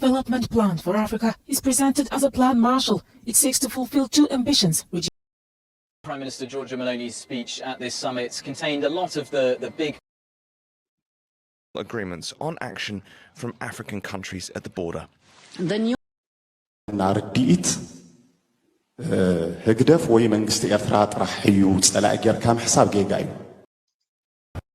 Development plan for Africa is presented as a plan Marshall. It seeks to fulfill two ambitions, which Prime Minister Giorgia Meloni's speech at this summit contained a lot of the, the big agreements on action from African countries at the border. እና ርድኢት ህግደፍ ወይ መንግስቲ ኤርትራ ጥራሕ እዩ ጸላኢ ጌርካ ምሕሳብ ጌጋ እዩ።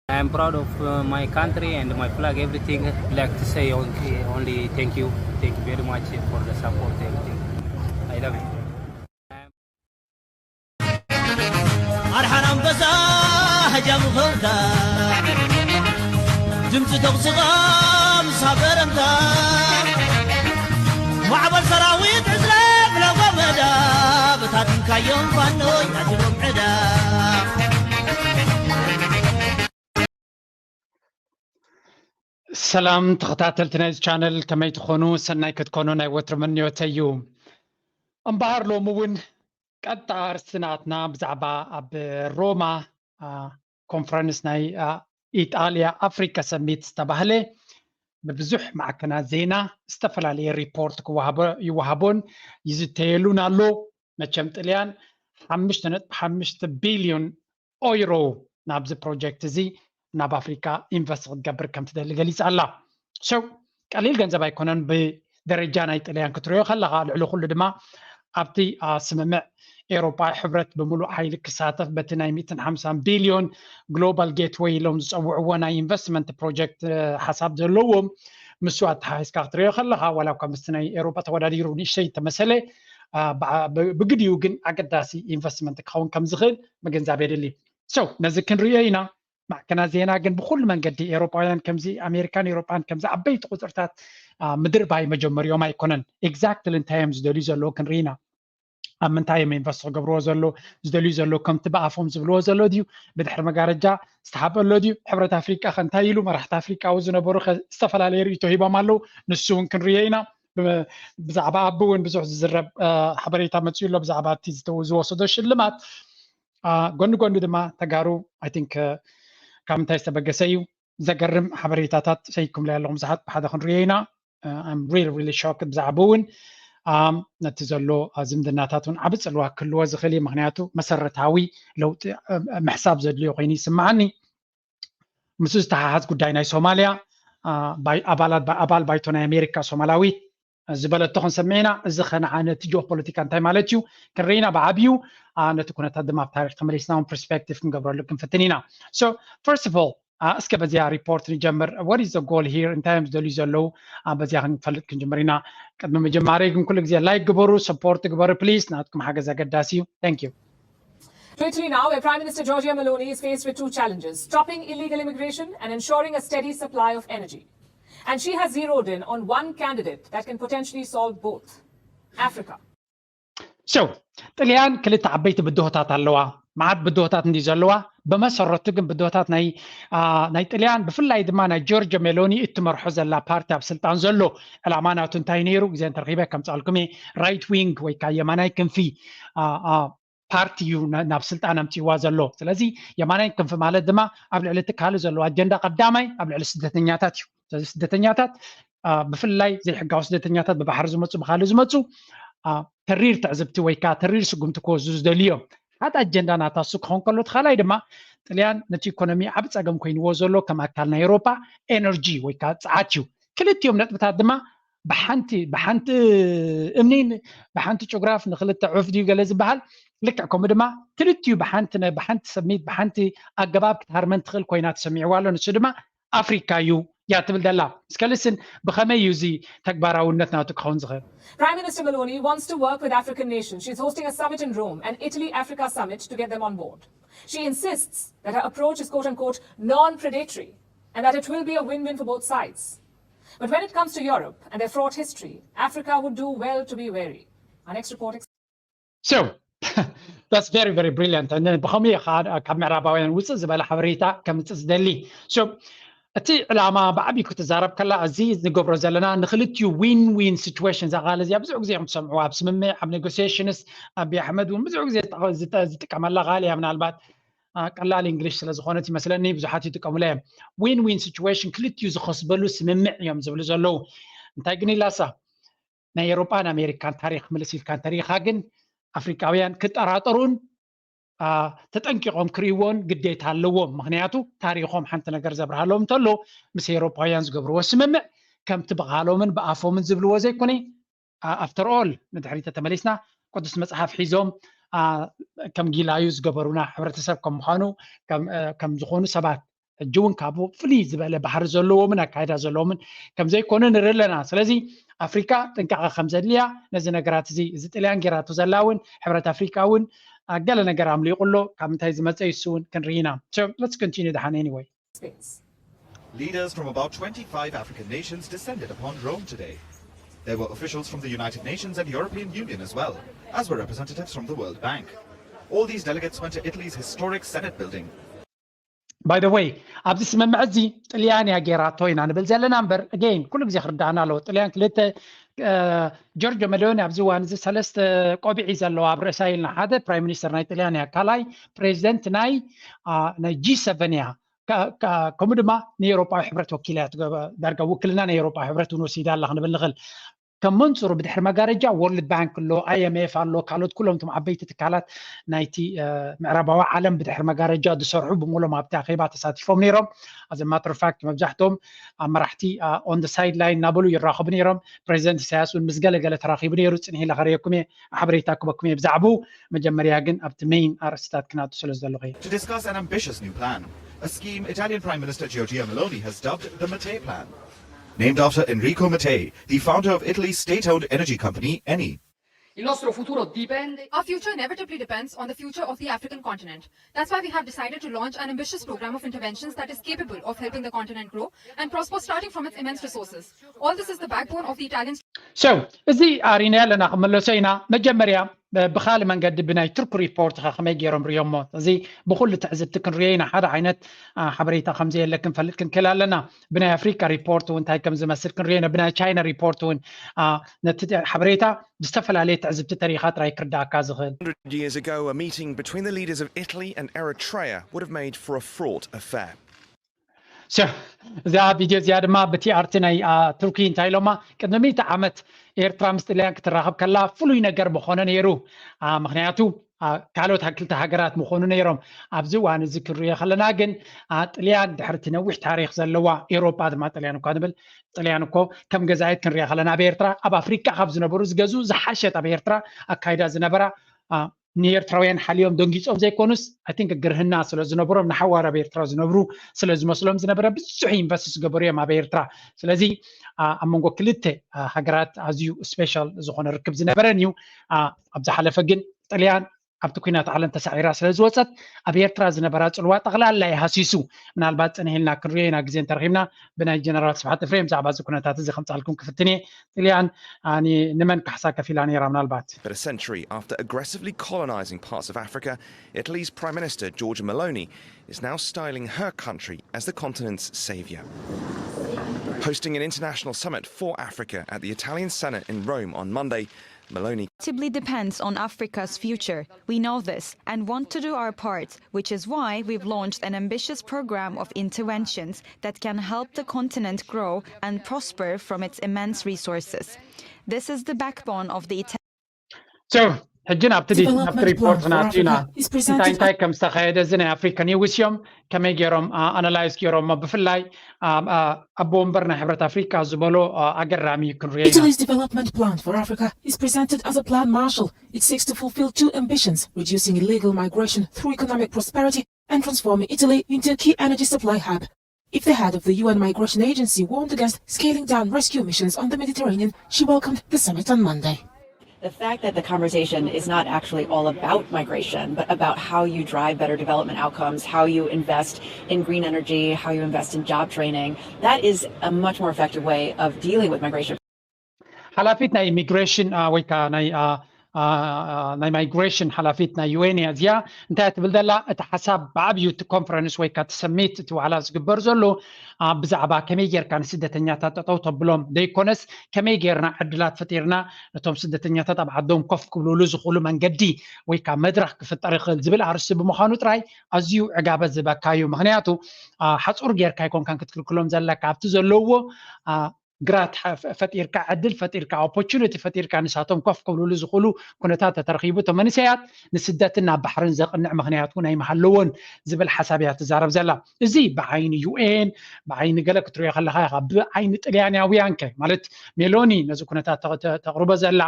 I am proud of uh, my country and my flag, everything. I'd like to say only, only thank you. Thank you very much for the support, everything. I love you. ኣድሓን ኣንበሳ ሃጃም ኸውታ ድምፂ ተኹስኻ ምስ ሃገረምታ ማዕበል ሰራዊት ዕዝለ ብለጎመዳ በታቲንካዮም ፋኖይ ናትሎም ዕዳ ሰላም ተኸታተልቲ ናይዚ ቻነል፣ ከመይ ትኾኑ? ሰናይ ክትኮኑ ናይ ወትሩ ምንዮተይ እዩ። እምበኣር ሎሚ እውን ቀጥታ ኣርእስቲ ናትና ብዛዕባ ኣብ ሮማ ኮንፈረንስ ናይ ኢጣልያ ኣፍሪካ ሰሚት ዝተባህለ ብብዙሕ ማዕከናት ዜና ዝተፈላለየ ሪፖርት ክወሃቦ ይወሃቦን ይዝተየሉን ኣሎ። መቸም ጥልያን ሓሙሽተ ነጥቢ ሓሙሽተ ቢልዮን ኦይሮ ናብዚ ፕሮጀክት እዚ ናብ ኣፍሪካ ኢንቨስት ክትገብር ከም ትደሊ ገሊፃ ኣላ። So ቀሊል ገንዘብ ኣይኮነን። ብደረጃ ናይ ጥልያን ክትሪኦ ከለካ ልዕሊ ኩሉ ድማ ኣብቲ ስምምዕ ኤውሮጳ ሕብረት ብምሉእ ሓይሊ ክሳተፍ በቲ ናይ ሚእትን ሓምሳን ቢልዮን ግሎባል ጌትወይ ኢሎም ዝፀውዕዎ ናይ ኢንቨስትመንት ፕሮጀክት ሓሳብ ዘለዎም ምስ ኣተሓሒዝካ ክትሪኦ ከለካ ዋላ እኳ ምስቲ ናይ ኤውሮጳ ተወዳዲሩ ንእሽተይ ተመሰለ ብግዲኡ ግን ኣገዳሲ ኢንቨስትመንት ክኸውን ከም ዝኽእል ምግንዛብ የድሊ። So ነዚ ክንሪኦ ኢና። ማዕከናት ዜና ግን ብኩሉ መንገዲ ኤውሮጳውያን ከምዚ ኣሜሪካን ኤውሮጳን ከምዚ ዓበይቲ ቁፅርታት ምድርባይ መጀመሪኦም ኣይኮነን። ኤግዛክትሊ እንታይ እዮም ዝደልዩ ዘለዉ ክንርኢ ኢና። ኣብ ምንታይ እዮም ኢንቨስት ክገብርዎ ዘሎ ዝደልዩ ዘለዉ ከምቲ ብኣፎም ዝብልዎ ዘሎ ድዩ ብድሕሪ መጋረጃ ዝተሓበ ኣሎ ድዩ? ሕብረት ኣፍሪቃ ከ እንታይ ኢሉ? መራሕቲ ኣፍሪቃ ዝነበሩ ከ ዝተፈላለየ ርእይቶ ሂቦም ኣለዉ። ንሱ እውን ክንርእዮ ኢና። ብዛዕባ ኣቢ እውን ብዙሕ ዝዝረብ ሓበሬታ መፅኡ ኣሎ ብዛዕባ እቲ ዝወሰዶ ሽልማት። ጎኒ ጎኒ ድማ ተጋሩ I think ካብ ምንታይ ዝተበገሰ እዩ ዘገርም ሓበሬታታት ሰይኩምለይ ኣለኹም ብዙሓት ብሓደ ክንሪኦ ኢና። I'm really really shocked ብዛዕባ እውን ነቲ ዘሎ ዝምድናታት እውን ዓቢ ፅልዋ ክህልዎ ዝኽእል እዩ። ምክንያቱ መሰረታዊ ለውጢ ምሕሳብ ዘድልዮ ኮይኑ ይስምዓኒ። ምስ ዝተሓሓዝ ጉዳይ ናይ ሶማልያ ኣባል ባይቶ ናይ ኣሜሪካ ሶማላዊት ዝበለቶ ክንሰምዕ ኢና። እዚ ከነዓ ነቲ ጂኦፖለቲካ እንታይ ማለት እዩ ክንርኢ ኢና ብዓብዩ። ነቲ ኩነታት ድማ ኣብ ታሪክ ተመሊስና እውን ፐርስፔክቲቭ ክንገብረሉ ክንፍትን ኢና። So first of all እስከ በዚያ ሪፖርት ንጀምር። What is the goal here? እንታይ እዮም ዝደልዩ ዘለዉ? በዚያ ክንፈልጥ ክንጅምር ኢና። ቅድሚ ምጅማረይ ግን ኩሉ ግዜ ላይክ ግበሩ፣ ሰፖርት ግበሩ ፕሊዝ። ናትኩም ሓገዝ ኣገዳሲ እዩ። Thank you። To Italy now, where Prime Minister Giorgia Meloni is faced with two challenges: stopping illegal immigration and ensuring a steady supply of energy. And she has zeroed in on one candidate that can potentially solve both: Africa. So ጥልያን ክልተ ዓበይቲ ብድሆታት ኣለዋ። መዓት ብድሆታት እንዲ ዘለዋ ብመሰረቱ ግን ብድሆታት ናይ ናይ ጥልያን ብፍላይ ድማ ናይ ጆርጆ ሜሎኒ እትመርሖ ዘላ ፓርቲ ኣብ ስልጣን ዘሎ ዕላማ ናቱ እንታይ ነይሩ ግዜ እንተረኺበ ከምፃልኩም እየ። ራይት ዊንግ ወይ ከዓ የማናይ ክንፊ ፓርቲ እዩ ናብ ስልጣን ኣምፅዋ ዘሎ። ስለዚ የማናይ ክንፊ ማለት ድማ ኣብ ልዕሊ እቲ ካልእ ዘሎ ኣጀንዳ ቀዳማይ ኣብ ልዕሊ ስደተኛታት እዩ። ስለዚ ስደተኛታት ብፍላይ ዘይሕጋዊ ስደተኛታት ብባሕሪ ዝመፁ ብካልእ ዝመፁ ተሪር ትዕዝብቲ ወይ ከዓ ተሪር ስጉምቲ ክወስዱ ዝደልዩ እዮም። ሓደ ኣጀንዳ ናታ እሱ ክኸውን ከሎ እቲ ካልኣይ ድማ ጥልያን ነቲ ኢኮኖሚ ዓብ ፀገም ኮይንዎ ዘሎ ከም ኣካል ናይ ኤውሮፓ ኤነርጂ ወይ ከዓ ፀዓት እዩ። ክልቲኦም ነጥብታት ድማ ብሓንቲ ብሓንቲ እምኒን ብሓንቲ ጭጉራፍ ንክልተ ዑፍ ድዩ ገለ ዝበሃል ልክዕ ከምኡ ድማ ክልቲኡ ብሓንቲ ብሓንቲ ሰሚት ብሓንቲ ኣገባብ ክትሃርመን ትኽእል ኮይና ተሰሚዕዋ ኣሎ። ንሱ ድማ ኣፍሪካ እዩ እያ ትብል ዘላ። እስከ ልስን ብኸመይ እዩ እዚ ተግባራውነት ናቱ ክኸውን ዝኽእል? Prime Minister Meloni wants to work with African nations. She's hosting a summit in Rome, an Italy Africa summit, to get them on board. She insists that her approach is quote unquote non predatory and that it will be a win win for both sides. But when it comes to Europe and their fraught history, Africa would do well to be wary. Our next report. So that's very very brilliant. And then ብኸመይ ከዓ ካብ ምዕራባውያን ውፅእ ዝበለ ሓበሬታ ከምፅእ ዝደሊ። So እቲ ዕላማ ብዓብዩ ክትዛረብ ከላ እዚ ንገብሮ ዘለና ንክልቲኡ ዊን ዊን ሲቹዌሽን እዛ ቃል እዚኣ ብዙሕ ግዜ ከም ትሰምዕዋ ኣብ ስምምዕ ኣብ ኔጎሲሽንስ ኣቢ ኣሕመድ እውን ብዙሕ ግዜ ዝጥቀመላ ቃል እያ። ምናልባት ቀላል እንግሊሽ ስለዝኾነት ይመስለኒ ብዙሓት ይጥቀሙላ እዮም። ዊን ዊን ሲቹዌሽን ክልቲኡ ዝኸስበሉ ስምምዕ እዮም ዝብሉ ዘለዉ። እንታይ ግን ኢላሳ ናይ ኤሮጳን ኣሜሪካን ታሪክ ምልስ ኢልካ እንተሪኢኻ ግን ኣፍሪቃውያን ክጠራጠሩን ተጠንቂቖም ክርእይዎን ግዴታ ኣለዎም። ምክንያቱ ታሪኾም ሓንቲ ነገር ዘብርሃሎም እንተሎ ምስ ኤሮጳውያን ዝገብርዎ ስምምዕ ከምቲ ብቓሎምን ብኣፎምን ዝብልዎ ዘይኮነ፣ after all ንድሕሪት ተመሊስና ቅዱስ መጽሓፍ ሒዞም ከም ጊላዩ ዝገበሩና ሕብረተሰብ ከም ምዃኑ ከም ዝኾኑ ሰባት ሕጂ እውን ካብኡ ፍልይ ዝበለ ባህሪ ዘለዎምን ኣካይዳ ዘለዎምን ከም ዘይኮነ ንርኢ ኣለና። ስለዚ ኣፍሪካ ጥንቃቐ ከም ዘድልያ ነዚ ነገራት እዚ እዚ ጥልያን ጌራቶ ዘላ እውን ሕብረት ኣፍሪካ እውን ገለ ነገር ኣምሊቑ ኣሎ። ካብ ምንታይ ዝመፀ ይሱ እውን ክንርኢ ኢና። Let's continue ደሓን anyway. Leaders from about twenty-five African nations descended upon Rome today. There were officials from the United Nations and European Union as well, as were representatives from the World Bank. All these delegates went to Italy's historic Senate building. By the way ኣብዚ ስምምዕ እዚ ጥልያን እያ ጌራቶ ኢና ንብል ዘለና እምበር again ኩሉ ግዜ ክርዳእና ኣለዎ። ጥልያን ክልተ ጆርጆ መሎኒ ኣብዚ እዋን እዚ ሰለስተ ቆቢዕ እዩ ዘለዎ ኣብ ርእሳ ኢልና ሓደ ፕራይም ሚኒስተር ናይ ጥልያን እያ ካልኣይ ፕሬዚደንት ናይ ናይ ጂ ሰቨን እያ። ከምኡ ድማ ንኤውሮጳዊ ሕብረት ወኪላ እያ ዳርጋ ውክልና ናይ ኤውሮጳዊ ሕብረት እውን ወሲዳ ኣላ ክንብል ንኽእል። ከም መንፅሩ ብድሕሪ መጋረጃ ወርልድ ባንክ ኣሎ፣ ኣይኤምኤፍ ኣሎ፣ ካልኦት ኩሎም እቶም ዓበይቲ ትካላት ናይቲ ምዕራባዊ ዓለም ብድሕሪ መጋረጃ ዝሰርሑ ብምሎም ኣብቲ ኣኼባ ተሳቲፎም ነይሮም። As a matter of fact መብዛሕትኦም ኣብ መራሕቲ on the side line እናበሉ ይራኸቡ ነይሮም። ፕሬዚደንት ኢሳያስ እውን ምስ ገለገለ ተራኺቡ ነይሩ። ፅንሕ ኢለ ከርእየኩም እየ፣ ሓበሬታ ክበኩም እየ ብዛዕባኡ። መጀመርያ ግን ኣብቲ ሜይን ኣርእስትታት ክናቱ ስለ ዝደለኹ እየ። To discuss an ambitious new plan, a scheme Italian Prime Minister Giorgia Meloni has dubbed the Mattei Plan. Named after Enrico Mattei, the founder of Italy's state-owned energy company, Eni. Il nostro futuro dipende. Our future inevitably depends on the future of the African continent. That's why we have decided to launch an ambitious program of interventions that is capable of helping the continent grow and prosper, starting from its immense resources. All this is the backbone of the Italian. So እዚ ኣሪና ኣለና ክመለሶ ኢና። መጀመርያ ብካልእ መንገዲ ብናይ ቱርክ ሪፖርት ከ ከመይ ገይሮም ሪዮሞ? እዚ ብኩሉ ትዕዝብቲ ክንሪኦ ኢና። ሓደ ዓይነት ሓበሬታ ከምዘየለ ክንፈልጥ ክንክእል ኣለና። ብናይ ኣፍሪካ ሪፖርት እውን እንታይ ከም ዝመስል ክንሪኦ ኢና። ብናይ ቻይና ሪፖርት እውን ነቲ ሓበሬታ ብዝተፈላለየ ትዕዝብቲ ተሪኻ ጥራይ ክርዳእካ ዝኽእል። Hundred years ago, a meeting between the leaders of Italy and Eritrea would have made for a fraught affair. እዛ ቪድዮ እዚኣ ድማ ብቲ ኣርቲ ናይ ቱርኪ እንታይ ኢሎማ ቅድሚ ሚእቲ ዓመት ኤርትራ ምስ ጥልያን ክትራኸብ ከላ ፍሉይ ነገር ምኾነ ነይሩ። ምክንያቱ ካልኦት ክልተ ሃገራት ምኾኑ ነይሮም። ኣብዚ እዋን እዚ ክንሪኦ ከለና ግን ጥልያን ድሕርቲ ነዊሕ ታሪክ ዘለዋ ኤውሮጳ ድማ ጥልያን እኳ ንብል ጥልያን እኮ ከም ገዛኢት ክንሪኦ ከለና ኣብ ኤርትራ ኣብ ኣፍሪቃ ካብ ዝነበሩ ዝገዝኡ ዝሓሸት ኣብ ኤርትራ ኣካይዳ ዝነበራ ንኤርትራውያን ሓልዮም ደንጊጾም ዘይኮኑስ I think ግርህና ስለ ዝነብሮም ንሓዋር ኣብ ኤርትራ ዝነብሩ ስለ ዝመስሎም ዝነበረ ብዙሕ ኢንቨስት ዝገበሩ እዮም ኣብ ኤርትራ። ስለዚ ኣብ መንጎ ክልተ ሃገራት ኣዝዩ ስፔሻል ዝኾነ ርክብ ዝነበረን እዩ። ኣብ ዝሓለፈ ግን ጥልያን ኣብቲ ኩናት ዓለም ተሳዒራ ስለ ዝወፀት ኣብ ኤርትራ ዝነበራ ፅልዋ ጠቕላላ ይሃሲሱ። ምናልባት ፅንሕ ኢልና ክንሪኦ ኢና ግዜ እንተረኺብና ብናይ ጀነራል ስብሓት እፍሬም ብዛዕባ እዚ ኩነታት እዚ ከምፃልኩም ክፍትን እየ። ጥልያን ንመን ካሕሳ ከፊላ ነይራ ምናልባት? But a century after aggressively colonizing parts of Africa, Italy's Prime Minister Giorgia Meloni is now styling her country as the continent's savior. Hosting an international summit for Africa at the Italian Senate in Rome on Monday, Meloni inevitably depends on Africa's future. We know this and want to do our part, which is why we've launched an ambitious program of interventions that can help the continent grow and prosper from its immense resources. This is the backbone of the Italian ሕጂ ናብቲ ናብቲ ሪፖርት ናቲና እንታይ እንታይ ከም ዝተኸየደ እዚ ናይ ኣፍሪካ ኒውስ እዮም ከመይ ገይሮም ኣናላይዝ ገይሮሞ ብፍላይ ኣቦ ወንበር ናይ ሕብረት ኣፍሪካ ዝበሎ ኣገራሚ እዩ ክንሪኦ ኢና። Italy's development plan for Africa is presented as a plan Marshall. It seeks to fulfill two ambitions, reducing illegal migration through economic prosperity and transforming Italy into a key energy supply hub. If the head of the U N Migration Agency warned against scaling down rescue missions on the Mediterranean, she welcomed the summit on Monday. The fact that the conversation is not actually all about migration, but about how you drive better development outcomes, how you invest in green energy, how you invest in job training, that is a much more effective way of dealing with migration. ሓላፊት ናይ ኢሚግሬሽን ወይ ከዓ ናይ ናይ ማይግሬሽን ሓላፊት ናይ ዩኤን እያ እዚኣ። እንታይ ትብል ዘላ? እቲ ሓሳብ ብዓብዩ እቲ ኮንፈረንስ ወይ ከዓ እቲ ሰሚት እቲ ዋዕላ ዝግበር ዘሎ ብዛዕባ ከመይ ጌርካ ንስደተኛታት ጠጠው ተብሎም ዘይኮነስ ከመይ ጌርና ዕድላት ፈጢርና ነቶም ስደተኛታት ኣብ ዓዶም ኮፍ ክብልሉ ዝኽእሉ መንገዲ ወይ ከዓ መድረኽ ክፍጠር ይኽእል ዝብል ኣርስቲ ብምዃኑ ጥራይ ኣዝዩ ዕጋበት ዝበካ እዩ። ምክንያቱ ሓፁር ጌርካ ኣይኮንካን ክትክልክሎም ዘለካ ኣብቲ ዘለውዎ ግራት ፈጢርካ፣ ዕድል ፈጢርካ፣ ኦፖርቹኒቲ ፈጢርካ፣ ንሳቶም ኮፍ ክብልሉ ዝኽእሉ ኩነታት ተተረኺቡ፣ እቶም መንእሰያት ንስደትን ናብ ባሕርን ዘቕንዕ ምኽንያት እውን ኣይምሃለዎን ዝብል ሓሳብ እያ ትዛረብ ዘላ። እዚ ብዓይኒ ዩኤን፣ ብዓይኒ ገለ ክትሪኦ ከለኻ ኢኻ። ብዓይኒ ጥልያናውያን ከ ማለት ሜሎኒ ነዚ ኩነታት ተቕርቦ ዘላ፣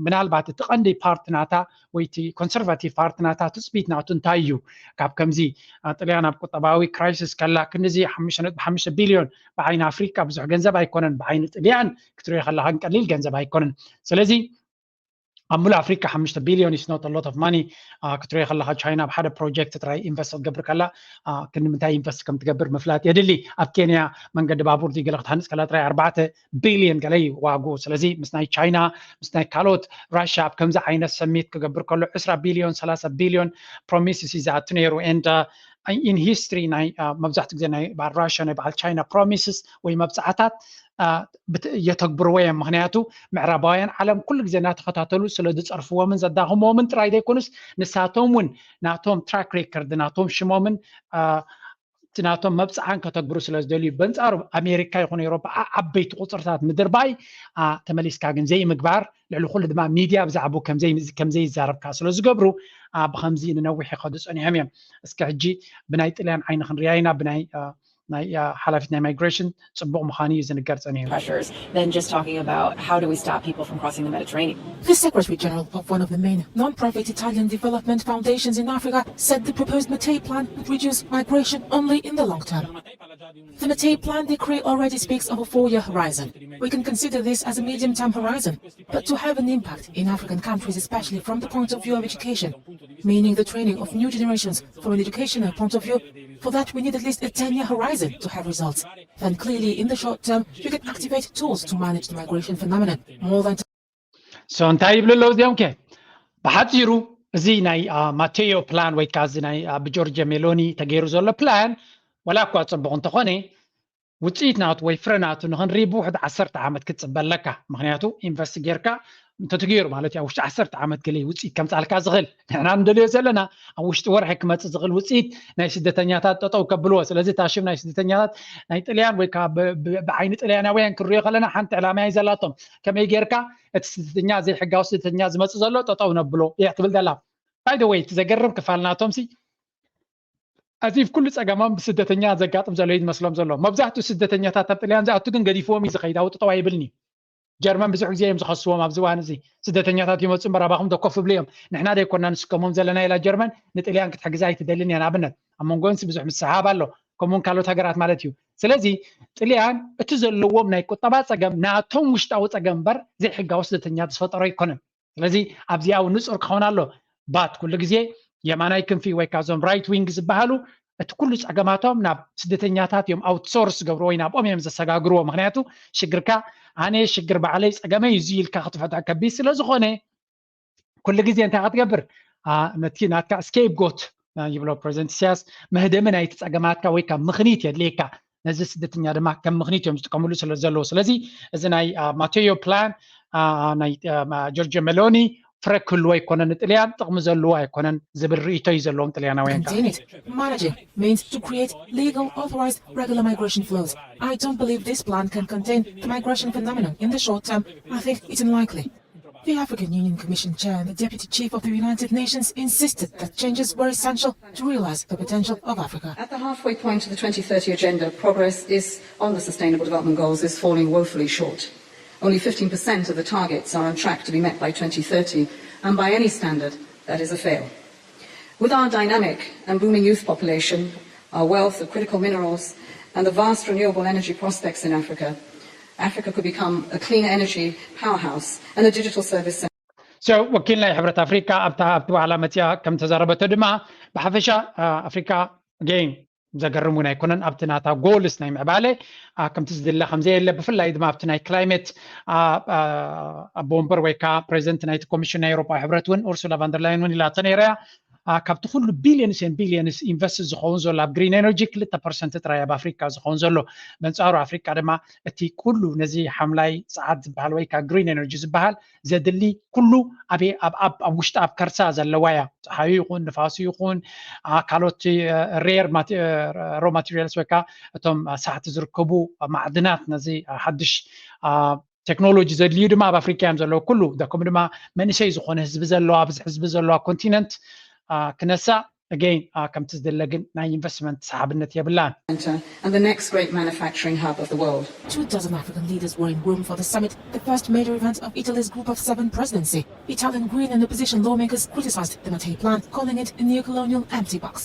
ምናልባት እቲ ቀንዲ ፓርት ናታ ወይ እቲ ኮንሰርቫቲቭ ፓርት ናታ ትፅቢት ናቱ እንታይ እዩ? ካብ ከምዚ ጥልያን ኣብ ቁጠባዊ ክራይሲስ ከላ ክንዚ ሓሙሽተ ነጥቢ ሓሙሽተ ቢልዮን ብዓይኒ ኣፍሪቃ ብዙሕ ገንዘብ ኣይኮነን፣ ብዓይኒ ጥልያን ክትሪኦ ከለኻን ቀሊል ገንዘብ ኣይኮነን። ስለዚ ኣብ ሙሉእ ኣፍሪቃ ሓሙሽተ ቢልዮን is not a lot of money። ክትሪኦ ከለኻ ቻይና ኣብ ሓደ ፕሮጀክት ጥራይ ኢንቨስት ክትገብር ከላ ክንምንታይ ኢንቨስት ከም ትገብር ምፍላጥ የድሊ። ኣብ ኬንያ መንገዲ ባቡር ገለ ክትሃንፅ ከላ ጥራይ ኣርባዕተ ቢልዮን ገለ እዩ ዋግኡ። ስለዚ ምስ ናይ ቻይና ምስ ናይ ካልኦት ራሽያ ኣብ ከምዚ ዓይነት ሰሚት ክገብር ከሎ ዕስራ ቢልዮን ሰላሳ ቢልዮን ፕሮሚስስ እዩ ዝኣቱ ነይሩ። And in history ናይ መብዛሕትኡ ግዜ ናይ በዓል ራሽያ ናይ በዓል ቻይና ፕሮሚስስ ወይ መብፅዓታት የተግብርዎ እዮም። ምክንያቱ ምዕራባውያን ዓለም ኩሉ ግዜ እናተኸታተሉ ስለ ዝፀርፍዎምን ዘዳኽምዎምን ጥራይ ዘይኮኑስ ንሳቶም እውን ናቶም ትራክ ሬከርድ ናቶም ሽሞምን እቲ ናቶም መብፅዓን ከተግብሩ ስለ ዝደልዩ በንፃሩ ኣሜሪካ ይኹን ኤሮፓ ዓበይቲ ቁፅርታት ምድርባይ ተመሊስካ ግን ዘይምግባር ልዕሊ ኩሉ ድማ ሚድያ ብዛዕባኡ ከምዘይዛረብካ ስለ ዝገብሩ ብከምዚ ንነዊሕ ይኸዱ ፀኒሖም እዮም። እስከ ሕጂ ብናይ ጥልያን ዓይኒ ክንሪኣ ኢና። ብናይ ናይ ሓላፊት ናይ ማይግሬሽን ፅቡቕ ምዃኑ እዩ ዝንገር ፀኒሑ። Then just talking about how do we stop people from crossing the Mediterranean? The secretary general of one of the main non-profit Italian development foundations in Africa said the proposed Mattei plan would reduce migration only in the long term. The Mattei plan decree already speaks of a four-year horizon. We can consider this as a medium-term horizon, but to have an impact in African countries, especially from the point of view of education, meaning the training of new generations from an educational point of view, for that we need at least a ten-year horizon to have results. Then clearly, in the short term, you can activate tools to manage the migration phenomenon more than so እንታይ ይብሉ ኣለዉ እዚኦም ከ? ብሓፂሩ እዚ ናይ ማቴዮ ፕላን ወይ ከዓ እዚ ናይ ብጆርጅ ሜሎኒ ተገይሩ ዘሎ ፕላን ዋላ እኳ ፅቡቕ እንተኾነ ውፅኢት ናቱ ወይ ፍረ ናቱ ንክንርኢ ብውሕድ ዓሰርተ ዓመት ክትፅበ ኣለካ። ምክንያቱ ኢንቨስት ጌርካ እንተተገይሩ ማለት እዩ ኣብ ውሽጢ ዓሰርተ ዓመት ገለ ውፅኢት ከምፃልካ ዝኽእል ንሕና ንደልዮ ዘለና ኣብ ውሽጢ ወርሒ ክመፅእ ዝኽእል ውፅኢት ናይ ስደተኛታት ጠጠው ከብልዎ። ስለዚ እታ ሽም ናይ ስደተኛታት ናይ ጥልያን ወይ ከዓ ብዓይኒ ጥልያናውያን ክንሪኦ ከለና ሓንቲ ዕላማ እያ ዘላቶም። ከመይ ጌርካ እቲ ስደተኛ ዘይሕጋዊ ስደተኛ ዝመፅእ ዘሎ ጠጠው ነብሎ እያ ትብል ዘላ። ባይ ወይ እቲ ዘገርም ክፋል ናቶም ሲ እዚ ኩሉ ፀገሞም ብስደተኛ ዘጋጥም ዘሎ እዩ ዝመስሎም ዘሎ። መብዛሕትኡ ስደተኛታት ኣብ ጥልያን ዝኣቱ ግን ገዲፍዎም እዩ ዝኸይድ፣ ኣብኡ ጠጠው ኣይብልን እዩ። ጀርመን ብዙሕ ግዜ እዮም ዝኸስዎም ኣብዚ እዋን እዚ ስደተኛታት ይመፁ እምበር ኣባኹም ተኮፍብሉ እዮም። ንሕና ደይኮና ንስከሞም ዘለና ኢላ ጀርመን ንጥልያን ክትሕግዛ ኣይትደልን እያ። ንኣብነት ኣብ መንጎንሲ ብዙሕ ምስሓብ ኣሎ፣ ከምኡውን ካልኦት ሃገራት ማለት እዩ። ስለዚ ጥልያን እቲ ዘለዎም ናይ ቁጠባ ፀገም ናቶም ውሽጣዊ ፀገም እምበር ዘይሕጋዊ ስደተኛ ዝፈጠሮ ኣይኮነን። ስለዚ ኣብዚኣ እውን ንፁር ክኸውን ኣሎ። ባት ኩሉ ግዜ የማናይ ክንፊ ወይ ከዓ እዞም ራይት ዊንግ ዝበሃሉ እቲ ኩሉ ፀገማቶም ናብ ስደተኛታት እዮም ኣውትሶርስ ዝገብርዎ ወይ ናብኦም እዮም ዘሰጋግርዎ። ምክንያቱ ሽግርካ ኣነ ሽግር ባዕለይ ፀገመይ እዚ ኢልካ ክትፈትሖ ከቢድ ስለ ዝኾነ ኩሉ ግዜ እንታይ ክትገብር ነቲ ናትካ ስኬፕ ጎት ይብሎ ፕሬዚደንት ኢሳያስ መህደሚ ናይቲ ፀገማትካ ወይ ካብ ምኽኒት የድልየካ። ነዚ ስደተኛ ድማ ከም ምኽኒት እዮም ዝጥቀምሉ ስለ ዘለዉ ስለዚ እዚ ናይ ማቴዮ ፕላን ናይ ጆርጆ ሜሎኒ ፍረ ክህልዎ ኣይኮነን ንጥልያን ጥቕሚ ዘለዎ ኣይኮነን ዝብል ርእይቶ እዩ ዘለዎም ጥልያናውያን። Contain it. Managing means to create legal, authorized, regular migration flows. I don't believe this plan can contain the migration phenomenon in the short term. I think it's unlikely. The African Union Commission Chair and the Deputy Chief of the United Nations insisted that changes were essential to realize the potential of Africa. At the halfway point of the twenty thirty Agenda, progress is on the Sustainable Development Goals is falling woefully short. Only fifteen percent of the targets are on track to be met by twenty thirty, and by any standard, that is a fail. With our dynamic and booming youth population, our wealth of critical minerals, and the vast renewable energy prospects in Africa, Africa could become a clean energy powerhouse and a digital service centre. So ወኪል ናይ ሕብረት ኣፍሪካ ኣብቲ ዋዕላ መፅያ ከም ተዛረበቶ ድማ ብሓፈሻ ኣፍሪካ ጌን ዘገርም እውን ኣይኮነን ኣብቲ ናታ ጎልስ ናይ ምዕባለ ከምቲ ዝድለ ከምዘየለ ብፍላይ ድማ ኣብቲ ናይ ክላይሜት ኣቦ ወንበር ወይ ከዓ ፕሬዚደንት ናይቲ ኮሚሽን ናይ ኤሮፓ ሕብረት እውን ኡርሱላ ቫንደርላይን እውን ኢላቶ ነይራ እያ። ካብቲ ኩሉ billions and billions invest ዝኸውን ዘሎ ኣብ green energy ክልተ percent ጥራይ ኣብ ኣፍሪካ ዝኸውን ዘሎ። በንፃሩ ኣፍሪካ ድማ እቲ ኩሉ ነዚ ሓምላይ ፀዓት ዝበሃል ወይ ከዓ green energy ዝበሃል ዘድሊ ኩሉ ኣብ ውሽጢ ኣብ ከርሳ ዘለዋ እያ። ፀሓዩ ይኹን ንፋሱ ይኹን ካልኦት rare raw materials ወይ ከዓ እቶም ሳሕቲ ዝርከቡ ማዕድናት ነዚ ሓድሽ ቴክኖሎጂ ዘድልዩ ድማ ኣብ ኣፍሪካ እዮም ዘለዉ። ኩሉ ደኩም ድማ መንእሰይ ዝኾነ ህዝቢ ዘለዋ ኣብዚ ህዝቢ ዘለዋ ኮንቲነንት ክነሳ again ከምቲ ዝድለ ግን ናይ ኢንቨስትመንት ሰሓብነት የብላን። And the next great manufacturing hub of the world. Two dozen African leaders were in Rome for the summit, the first major event of Italy's Group of Seven presidency. Italian Green and opposition lawmakers criticized the Mattei plan, calling it a neo-colonial empty box.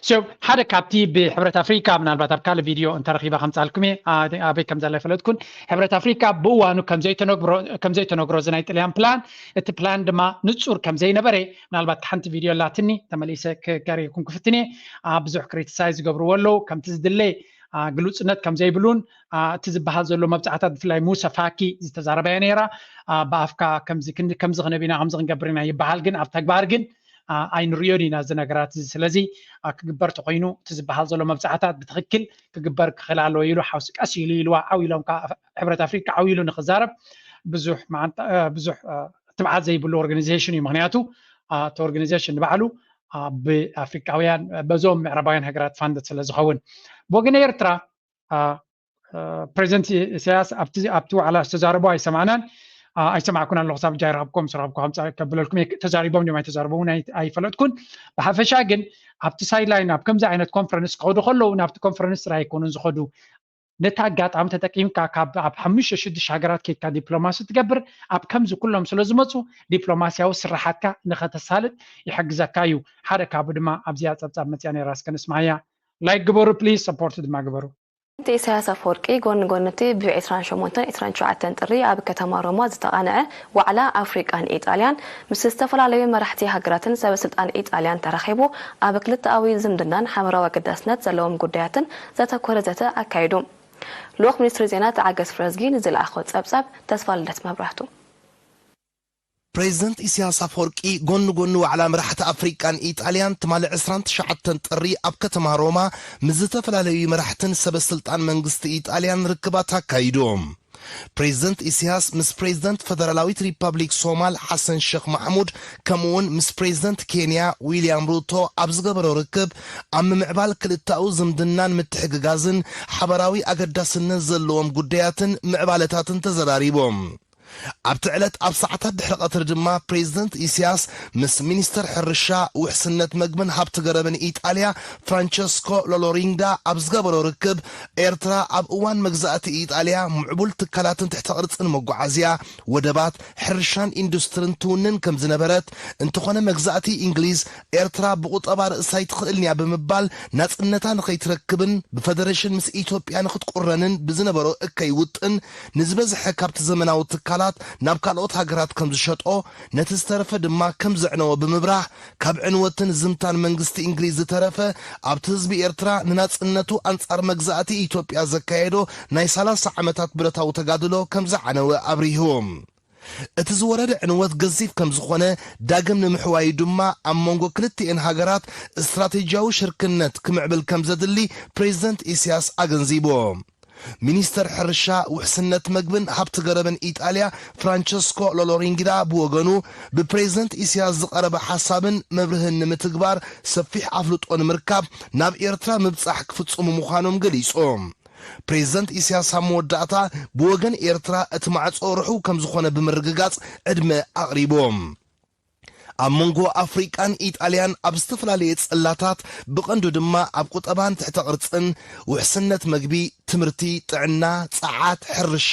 So ሓደ ካብቲ ብሕብረት ኣፍሪካ ምናልባት ኣብ ካልእ ቪድዮ እንተረኺባ ከምፃልኩም እየ ኣበይ ከም ዘላ ይፈለጥኩን። ሕብረት ኣፍሪካ ብእዋኑ ከም ዘይተነግሮ እዚ ናይ ጥልያን ፕላን እቲ ፕላን ድማ ንፁር ከም ዘይነበረ ምናልባት ሓንቲ ቪድዮ ኣላትኒ ተመሊሰ ክጋርየኩም ክፍትን እየ። ብዙሕ ክሪቲሳይዝ ዝገብርዎ ኣለዉ ከምቲ ዝድለ ግሉፅነት ከም ዘይብሉን እቲ ዝበሃል ዘሎ መብፃዕታት ብፍላይ ሙሰ ፋኪ ዝተዛረበያ ነይራ። ብኣፍካ ከምዚ ክንዲ ከምዚ ክነብ ኢና ከምዚ ክንገብር ኢና ይበሃል ግን ኣብ ተግባር ግን ኣይንሪዮን ኢና እዚ ነገራት እዚ። ስለዚ ክግበር ተኮይኑ እቲ ዝበሃል ዘሎ መብፃዕታት ብትክክል ክግበር ክኽእል ኣለዎ ኢሉ ሓውሲ ቀስ ኢሉ ኢልዋ ዓው ኢሎም ከዓ ሕብረት ኣፍሪካ ዓው ኢሉ ንክዛረብ ብዙሕ ብዙሕ ትብዓት ዘይብሉ ኦርጋኒዜሽን እዩ። ምክንያቱ እቲ ኦርጋኒዜሽን ንባዕሉ ብኣፍሪካውያን በዞም ምዕራባውያን ሃገራት ፋንደት ስለዝኸውን ብወገን ኤርትራ ፕሬዚደንት ኢሳያስ ኣብቲ ዋዕላ ዝተዛረቦ ኣይሰማዕናን። ኣይሰማዕኩን ኣለኹ ሳብ ጃይ ረኸብኩም ምስ ረኸብኩ ከምፃ ከብለልኩም እየ። ተዛሪቦም ድዮም ኣይተዛረቦም እውን ኣይፈለጥኩን። ብሓፈሻ ግን ኣብቲ ሳይድላይን ኣብ ከምዚ ዓይነት ኮንፈረንስ ክኸዱ ከለዉ ናብቲ ኮንፈረንስ ጥራይ ኣይኮኑን ዝኸዱ። ነቲ ኣጋጣሚ ተጠቂምካ ካብ ኣብ ሓሙሽተ ሽዱሽተ ሃገራት ከይድካ ዲፕሎማሲ ትገብር ኣብ ከምዚ ኩሎም ስለ ዝመፁ ዲፕሎማሲያዊ ስራሓትካ ንኸተሳልጥ ይሕግዘካ እዩ። ሓደ ካብኡ ድማ ኣብዚኣ ፀብፃብ መፅያ ነይራ እስከ ንስማያ። ላይክ ግበሩ ፕሊዝ ሰፖርት ድማ ግበሩ። እቲ ኢሳያስ ኣፈወርቂ ጎኒ ጎኒ እቲ ብ ዒስራን ሸሞንተን ዒስራን ትሽዓተን ጥሪ ኣብ ከተማ ሮማ ዝተቓንዐ ዋዕላ ኣፍሪቃን ኢጣልያን ምስ ዝተፈላለዩ መራሕቲ ሃገራትን ሰበ ስልጣን ኢጣልያን ተራኺቡ ኣብ ክልተኣዊ ዝምድናን ሓበራዊ ኣገዳስነት ዘለዎም ጉዳያትን ዘተኮረ ዘተ ኣካይዱ። ልኡኽ ሚኒስትሪ ዜና ተዓገስ ፍረዝጊ ንዝለኣኾ ጸብጻብ ተስፋልደት መብራህቱ። ፕሬዚደንት ኢሳያስ ኣፈወርቂ ጎኒ ጎኒ ዋዕላ መራሕቲ ኣፍሪቃን ኢጣልያን ትማሊ ዕስራን ትሽዓተን ጥሪ ኣብ ከተማ ሮማ ምስ ዝተፈላለዩ መራሕትን ሰበ ስልጣን መንግስቲ ኢጣልያን ርክባት ኣካይዱ። ፕሬዚደንት ኢሳያስ ምስ ፕሬዚደንት ፈደራላዊት ሪፐብሊክ ሶማል ሓሰን ሸክ ማሕሙድ ከምኡውን ምስ ፕሬዚደንት ኬንያ ዊልያም ሩቶ ኣብ ዝገበሮ ርክብ ኣብ ምምዕባል ክልተኣዊ ዝምድናን ምትሕግጋዝን ሓበራዊ ኣገዳስነት ዘለዎም ጉዳያትን ምዕባለታትን ተዘራሪቦም። ኣብቲ ዕለት ኣብ ሰዓታት ድሕሪ ቀትሪ ድማ ፕሬዚደንት ኢሳያስ ምስ ሚኒስተር ሕርሻ፣ ውሕስነት መግብን ሃብቲ ገረብን ኢጣልያ ፍራንቸስኮ ሎሎሪንጋ ኣብ ዝገበሮ ርክብ ኤርትራ ኣብ እዋን መግዛእቲ ኢጣልያ ምዕቡል ትካላትን ትሕተ ቅርጽን መጓዓዝያ፣ ወደባት፣ ሕርሻን ኢንዱስትርን ትውንን ከም ዝነበረት እንተኾነ መግዛእቲ እንግሊዝ ኤርትራ ብቁጠባ ርእሳ ኣይትኽእልን እያ ብምባል ናጽነታ ንኸይትረክብን ብፈደረሽን ምስ ኢትዮጵያ ንኽትቁረንን ብዝነበሮ እከይ ውጥን ንዝበዝሐ ካብቲ ዘመናዊ ትካላት ናብ ካልኦት ሃገራት ከም ዝሸጦ ነቲ ዝተረፈ ድማ ከም ዘዕነዎ ብምብራህ ካብ ዕንወትን ዝምታን መንግስቲ እንግሊዝ ዝተረፈ ኣብቲ ህዝቢ ኤርትራ ንናጽነቱ ኣንጻር መግዛእቲ ኢትዮጵያ ዘካየዶ ናይ ሰላሳ ዓመታት ብረታዊ ተጋድሎ ከም ዝዓነወ ኣብሪሁ። እቲ ዝወረደ ዕንወት ገዚፍ ከም ዝኾነ ዳግም ንምሕዋዩ ድማ ኣብ መንጎ ክልቲኤን ሃገራት ስትራቴጂያዊ ሽርክነት ክምዕብል ከም ዘድሊ ፕሬዚደንት ኢሳያስ ኣገንዚቡ። ሚኒስተር ሕርሻ፣ ውሕስነት መግብን ሃብቲ ገረብን ኢጣልያ ፍራንቸስኮ ሎሎሪንጊዳ ብወገኑ ብፕሬዚደንት ኢሳያስ ዝቐረበ ሓሳብን መብርህን ንምትግባር ሰፊሕ ኣፍልጦ ንምርካብ ናብ ኤርትራ ምብጻሕ ክፍጽሙ ምዃኖም ገሊጹ። ፕሬዚደንት ኢሳያስ ኣብ መወዳእታ ብወገን ኤርትራ እቲ ማዕጾ ርሑው ከም ዝኾነ ብምርግጋጽ ዕድመ ኣቕሪቦም። ኣብ መንጎ ኣፍሪቃን ኢጣልያን ኣብ ዝተፈላለየ ጽላታት ብቐንዱ ድማ ኣብ ቁጠባን ትሕተ ቅርጽን ውሕስነት መግቢ፣ ትምህርቲ፣ ጥዕና፣ ጸዓት፣ ሕርሻ፣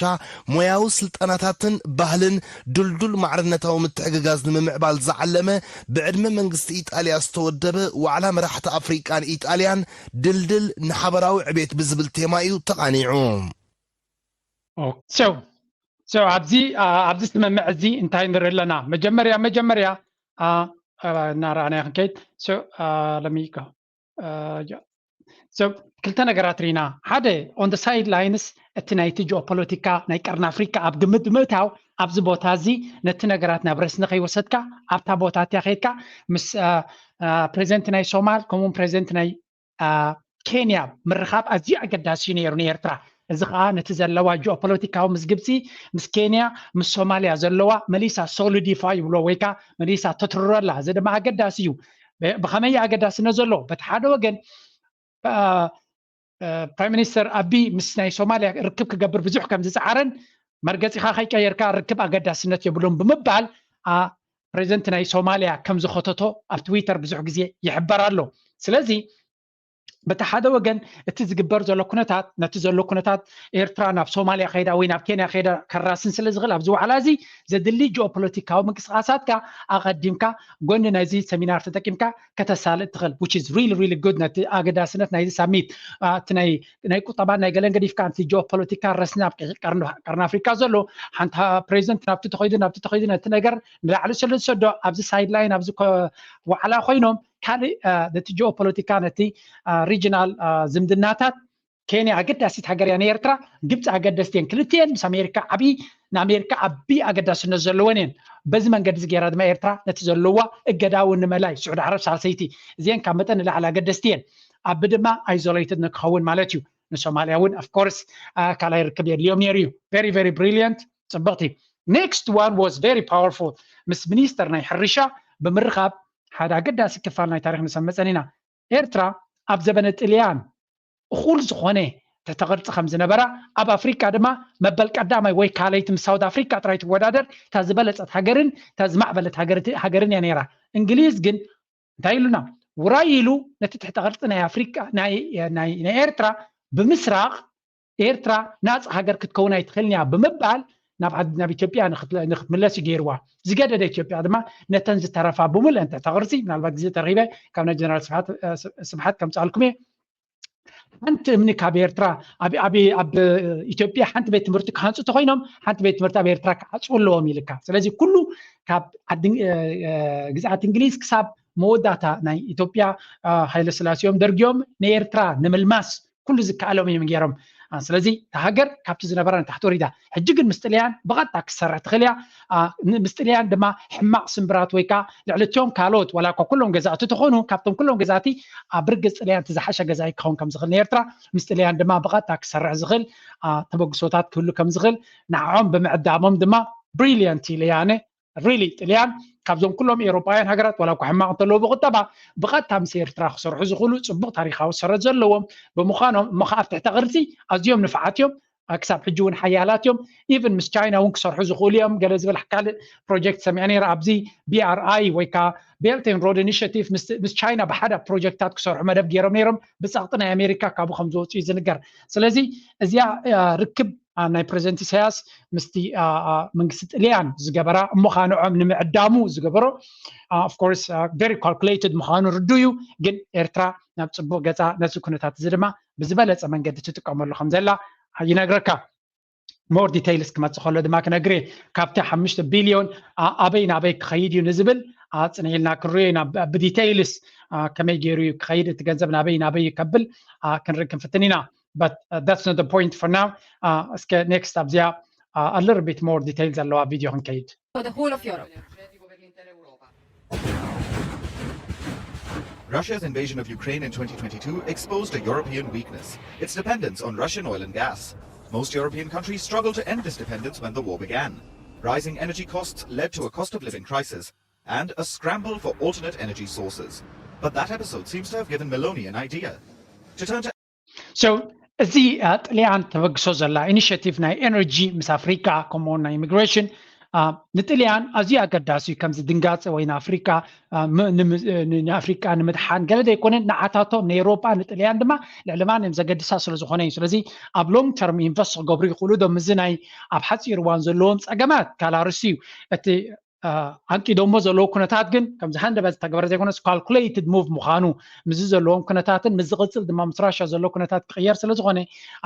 ሞያዊ ስልጠናታትን ባህልን ድልዱል ማዕርነታዊ ምትሕግጋዝ ንምምዕባል ዝዓለመ ብዕድመ መንግስቲ ኢጣልያ ዝተወደበ ዋዕላ መራሕቲ ኣፍሪቃን ኢጣልያን ድልድል ንሓበራዊ ዕቤት ብዝብል ቴማ እዩ ተቓኒዑ። So so ኣብዚ ኣብዚ ስምምዕ እዚ እንታይ ንርኢ ኣለና? መጀመርያ መጀመርያ እናረኣናዮ ክንከይድ so let me go so ክልተ ነገራት ርኢና። ሓደ on the side lines እቲ ናይቲ ጂኦፖለቲካ ናይ ቀርኒ ኣፍሪካ ኣብ ግምት ብምእታው ኣብዚ ቦታ እዚ ነቲ ነገራት ናብ ረስኒ ከይወሰድካ ኣብታ ቦታ እቲያ ከይድካ ምስ ፕሬዚደንት ናይ ሶማል ከምኡውን ፕሬዚደንት ናይ ኬንያ ምርኻብ ኣዝዩ ኣገዳሲ እዩ ነይሩ ንኤርትራ። እዚ ከዓ ነቲ ዘለዋ ጂኦፖለቲካዊ ምስ ግብፂ ምስ ኬንያ ምስ ሶማልያ ዘለዋ መሊሳ ሶሊዲፋይ ይብሎ ወይ ከዓ መሊሳ ተትርረላ። እዚ ድማ ኣገዳሲ እዩ። ብኸመይ ኣገዳስነት ዘሎ? በቲ ሓደ ወገን ፕራይም ሚኒስተር ኣቢ ምስ ናይ ሶማልያ ርክብ ክገብር ብዙሕ ከም ዝፀዓረን መርገፂኻ ከይቀየርካ ርክብ ኣገዳስነት የብሉን ብምባል ፕሬዚደንት ናይ ሶማልያ ከም ዝኸተቶ ኣብ ትዊተር ብዙሕ ግዜ ይሕበር ኣሎ። ስለዚ በቲ ሓደ ወገን እቲ ዝግበር ዘሎ ኩነታት ነቲ ዘሎ ኩነታት ኤርትራ ናብ ሶማልያ ከይዳ ወይ ናብ ኬንያ ከይዳ ከራስን ስለ ዝኽእል ኣብዚ ዋዕላ እዚ ዘድሊ ጂኦፖለቲካዊ ምንቅስቃሳትካ ኣቐዲምካ ጎኒ ናይዚ ሰሚናር ተጠቂምካ ከተሳልጥ ትኽእል which is really really good ነቲ ኣገዳስነት ናይዚ ሳሚት እቲ ናይ ናይ ቁጠባን ናይ ገለን ገዲፍካ ነቲ ጂኦፖለቲካ ረስኒ ኣብ ቀርኒ ኣፍሪካ ዘሎ ሓንቲ ፕሬዚደንት ናብቲ ተኸይዱ ናብቲ ተኸይዱ ነቲ ነገር ንላዕሊ ስለ ዝሰዶ ኣብዚ ሳይድ ላይን ኣብዚ ዋዕላ ኮይኖም ካልእ ነቲ ጂኦፖለቲካ ነቲ ሪጅናል ዝምድናታት ኬንያ ኣገዳሲት ሃገር እያ ንኤርትራ ግብፂ ኣገደስቲ እየን ክልቲኤን ምስ ኣሜሪካ ዓብዪ ንኣሜሪካ ዓብዪ ኣገዳስነት ዘለወን እየን በዚ መንገዲ እዚ ገይራ ድማ ኤርትራ ነቲ ዘለዋ እገዳዊ ንምእላይ ስዑድ ዓረብ ሳልሰይቲ እዚአን ካብ መጠን ንላዕሊ ኣገደስቲ እየን ኣብ ድማ ኣይዞሌትድ ንክኸውን ማለት እዩ ንሶማልያ እውን of course ካልኣይ ርክብ የድልዮም ነይሩ እዩ very very brilliant ፅብቕቲ next one was very powerful ምስ ሚኒስተር ናይ ሕርሻ ብምርኻብ ሓደ ኣገዳሲ ክፋል ናይ ታሪክ ንሰመፀን ኢና ኤርትራ ኣብ ዘበነ ጥልያን እኹል ዝኾነ ትሕተ ቅርፂ ከም ዝነበራ ኣብ ኣፍሪቃ ድማ መበል ቀዳማይ ወይ ካልኣይቲ ምስ ሳውት ኣፍሪቃ ጥራይ ትወዳደር እታ ዝበለፀት ሃገርን እታ ዝማዕበለት ሃገርን እያ ነይራ እንግሊዝ ግን እንታይ ኢሉና ውራይ ኢሉ ነቲ ትሕተ ቅርፂ ናይ ኣፍሪቃ ናይ ኤርትራ ብምስራቕ ኤርትራ ናፃ ሃገር ክትከውን ኣይትኽእልን እያ ብምባል ናብ ናብ ኢትዮጵያ ንክትምለስ እዩ ገይርዋ ዝገደደ ኢትዮጵያ ድማ ነተን ዝተረፋ ብምልአን ትሕተ ቅርፂ ምናልባት ግዜ ተረኺበ ካብ ናይ ጀነራል ስብሓት ከምፃልኩም እየ ሓንቲ እምኒ ካብ ኤርትራ ኣብ ኢትዮጵያ ሓንቲ ቤት ትምህርቲ ክሃንፁ ተኮይኖም ሓንቲ ቤት ትምህርቲ ኣብ ኤርትራ ክዓፅው ኣለዎም ኢልካ ስለዚ ኩሉ ካብ ግዝኣት እንግሊዝ ክሳብ መወዳእታ ናይ ኢትዮጵያ ሃይለ ስላሴኦም ደርጊኦም ንኤርትራ ንምልማስ ኩሉ ዝከኣሎም እዮም ገይሮም ስለዚ እታ ሃገር ካብቲ ዝነበራ ንታሕቲ ወሪዳ ሕጂ ግን ምስ ጥልያን ብቐጥታ ክሰርሕ ትኽእል እያ ምስ ጥልያን ድማ ሕማቕ ስምብራት ወይ ከዓ ልዕሊ እቲኦም ካልኦት ዋላ እኳ ኩሎም ገዛእቲ ተኾኑ ካብቶም ኩሎም ገዛእቲ ኣብ ርግፅ ጥልያን እቲ ዝሓሸ ገዛኢ ክኸውን ከም ዝኽእል ንኤርትራ ምስ ጥልያን ድማ ብቐጥታ ክሰርሕ ዝኽእል ተበግሶታት ክህሉ ከም ዝኽእል ንዓኦም ብምዕዳሞም ድማ ብሪሊየንት ኢለያነ ሪሊ ጥልያን ካብዞም ኩሎም ኤውሮጳውያን ሃገራት ዋላ እኳ ሕማቕ እንተለዉ ብቁጠባ ብቐጥታ ምስ ኤርትራ ክሰርሑ ዝኽእሉ ጽቡቕ ታሪኻዊ ሰረት ዘለዎም ብምዃኖም እሞ ከኣ ኣብ ትሕተ ቅርጺ ኣዝዮም ንፍዓት እዮም ክሳብ ሕጂ እውን ሓያላት እዮም ኢቭን ምስ ቻይና እውን ክሰርሑ ዝኽእሉ እዮም ገለ ዝበል ካልእ ፕሮጀክት ሰሚዐ ነይረ ኣብዚ ቢኣርኣይ ወይ ከዓ ቤልት ን ሮድ ኢኒሽቲቭ ምስ ቻይና ብሓደ ፕሮጀክታት ክሰርሑ መደብ ገይሮም ነይሮም ብፀቕጢ ናይ ኣሜሪካ ካብኡ ከም ዝወፁ እዩ ዝንገር ስለዚ እዚኣ ርክብ ናይ ፕሬዚደንት ኢሳያስ ምስቲ መንግስቲ ጥልያን ዝገበራ እሞ ከዓ ንዖም ንምዕዳሙ ዝገበሮ ኦፍኮርስ ቨሪ ካልኩሌትድ ምዃኑ ርዱ እዩ ግን ኤርትራ ናብ ፅቡቅ ገፃ ነዚ ኩነታት እዚ ድማ ብዝበለፀ መንገዲ ትጥቀመሉ ከም ዘላ ይነግረካ ሞር ዲቴይልስ ክመፅእ ከሎ ድማ ክነግር ካብቲ ሓሙሽተ ቢልዮን ኣበይ ናበይ ክኸይድ እዩ ንዝብል ፅንዒልና ክንሪኦ ኢና ብዲቴይልስ ከመይ ገይሩ እዩ ክኸይድ እቲ ገንዘብ ናበይ ናበይ እዩ ከብል ክንርኢ ክንፍትን ኢና but uh, that's not the point for now እስከ ኔክስት ኣብዚኣ a little bit more detail ዘለዋ ቪድዮ ክንከይድ for the whole of Europe. Russia's invasion of Ukraine in twenty twenty-two exposed a European weakness its dependence on Russian oil and gas. Most European countries struggled to end this dependence when the war began. Rising energy costs led to a cost of living crisis and a scramble for alternate energy sources. But that episode seems to have given Meloni an idea to turn to so እዚ ጥልያን ተበግሶ ዘላ ኢኒሽቲቭ ናይ ኤነርጂ ምስ ኣፍሪካ ከምኡውን ናይ ኢሚግሬሽን ንጥልያን ኣዝዩ ኣገዳሲ እዩ ከምዚ ድንጋፀ ወይ ንኣፍሪካ ንኣፍሪቃ ንምድሓን ገለ ዘይኮነ ንዓታቶም ንኤውሮጳ ንጥልያን ድማ ልዕሊ ማንም ዘገድሳ ስለ ዝኾነ እዩ ስለዚ ኣብ ሎንግ ተርም ኢንቨስት ክገብሩ ይኽእሉ ዶ ምዚ ናይ ኣብ ሓፂር እዋን ዘለዎም ፀገማት ካላርስ እዩ እቲ ኣንቂዶሞ ዘለዉ ኩነታት ግን ከምዚ ሃንደበት ዝተገበረ ዘይኮነስ ካልኩሌትድ ሙቭ ምዃኑ ምዚ ዘለዎም ኩነታትን ምስ ዝቕፅል ድማ ምስ ራሽያ ዘሎ ኩነታት ክቕየር ስለ ዝኾነ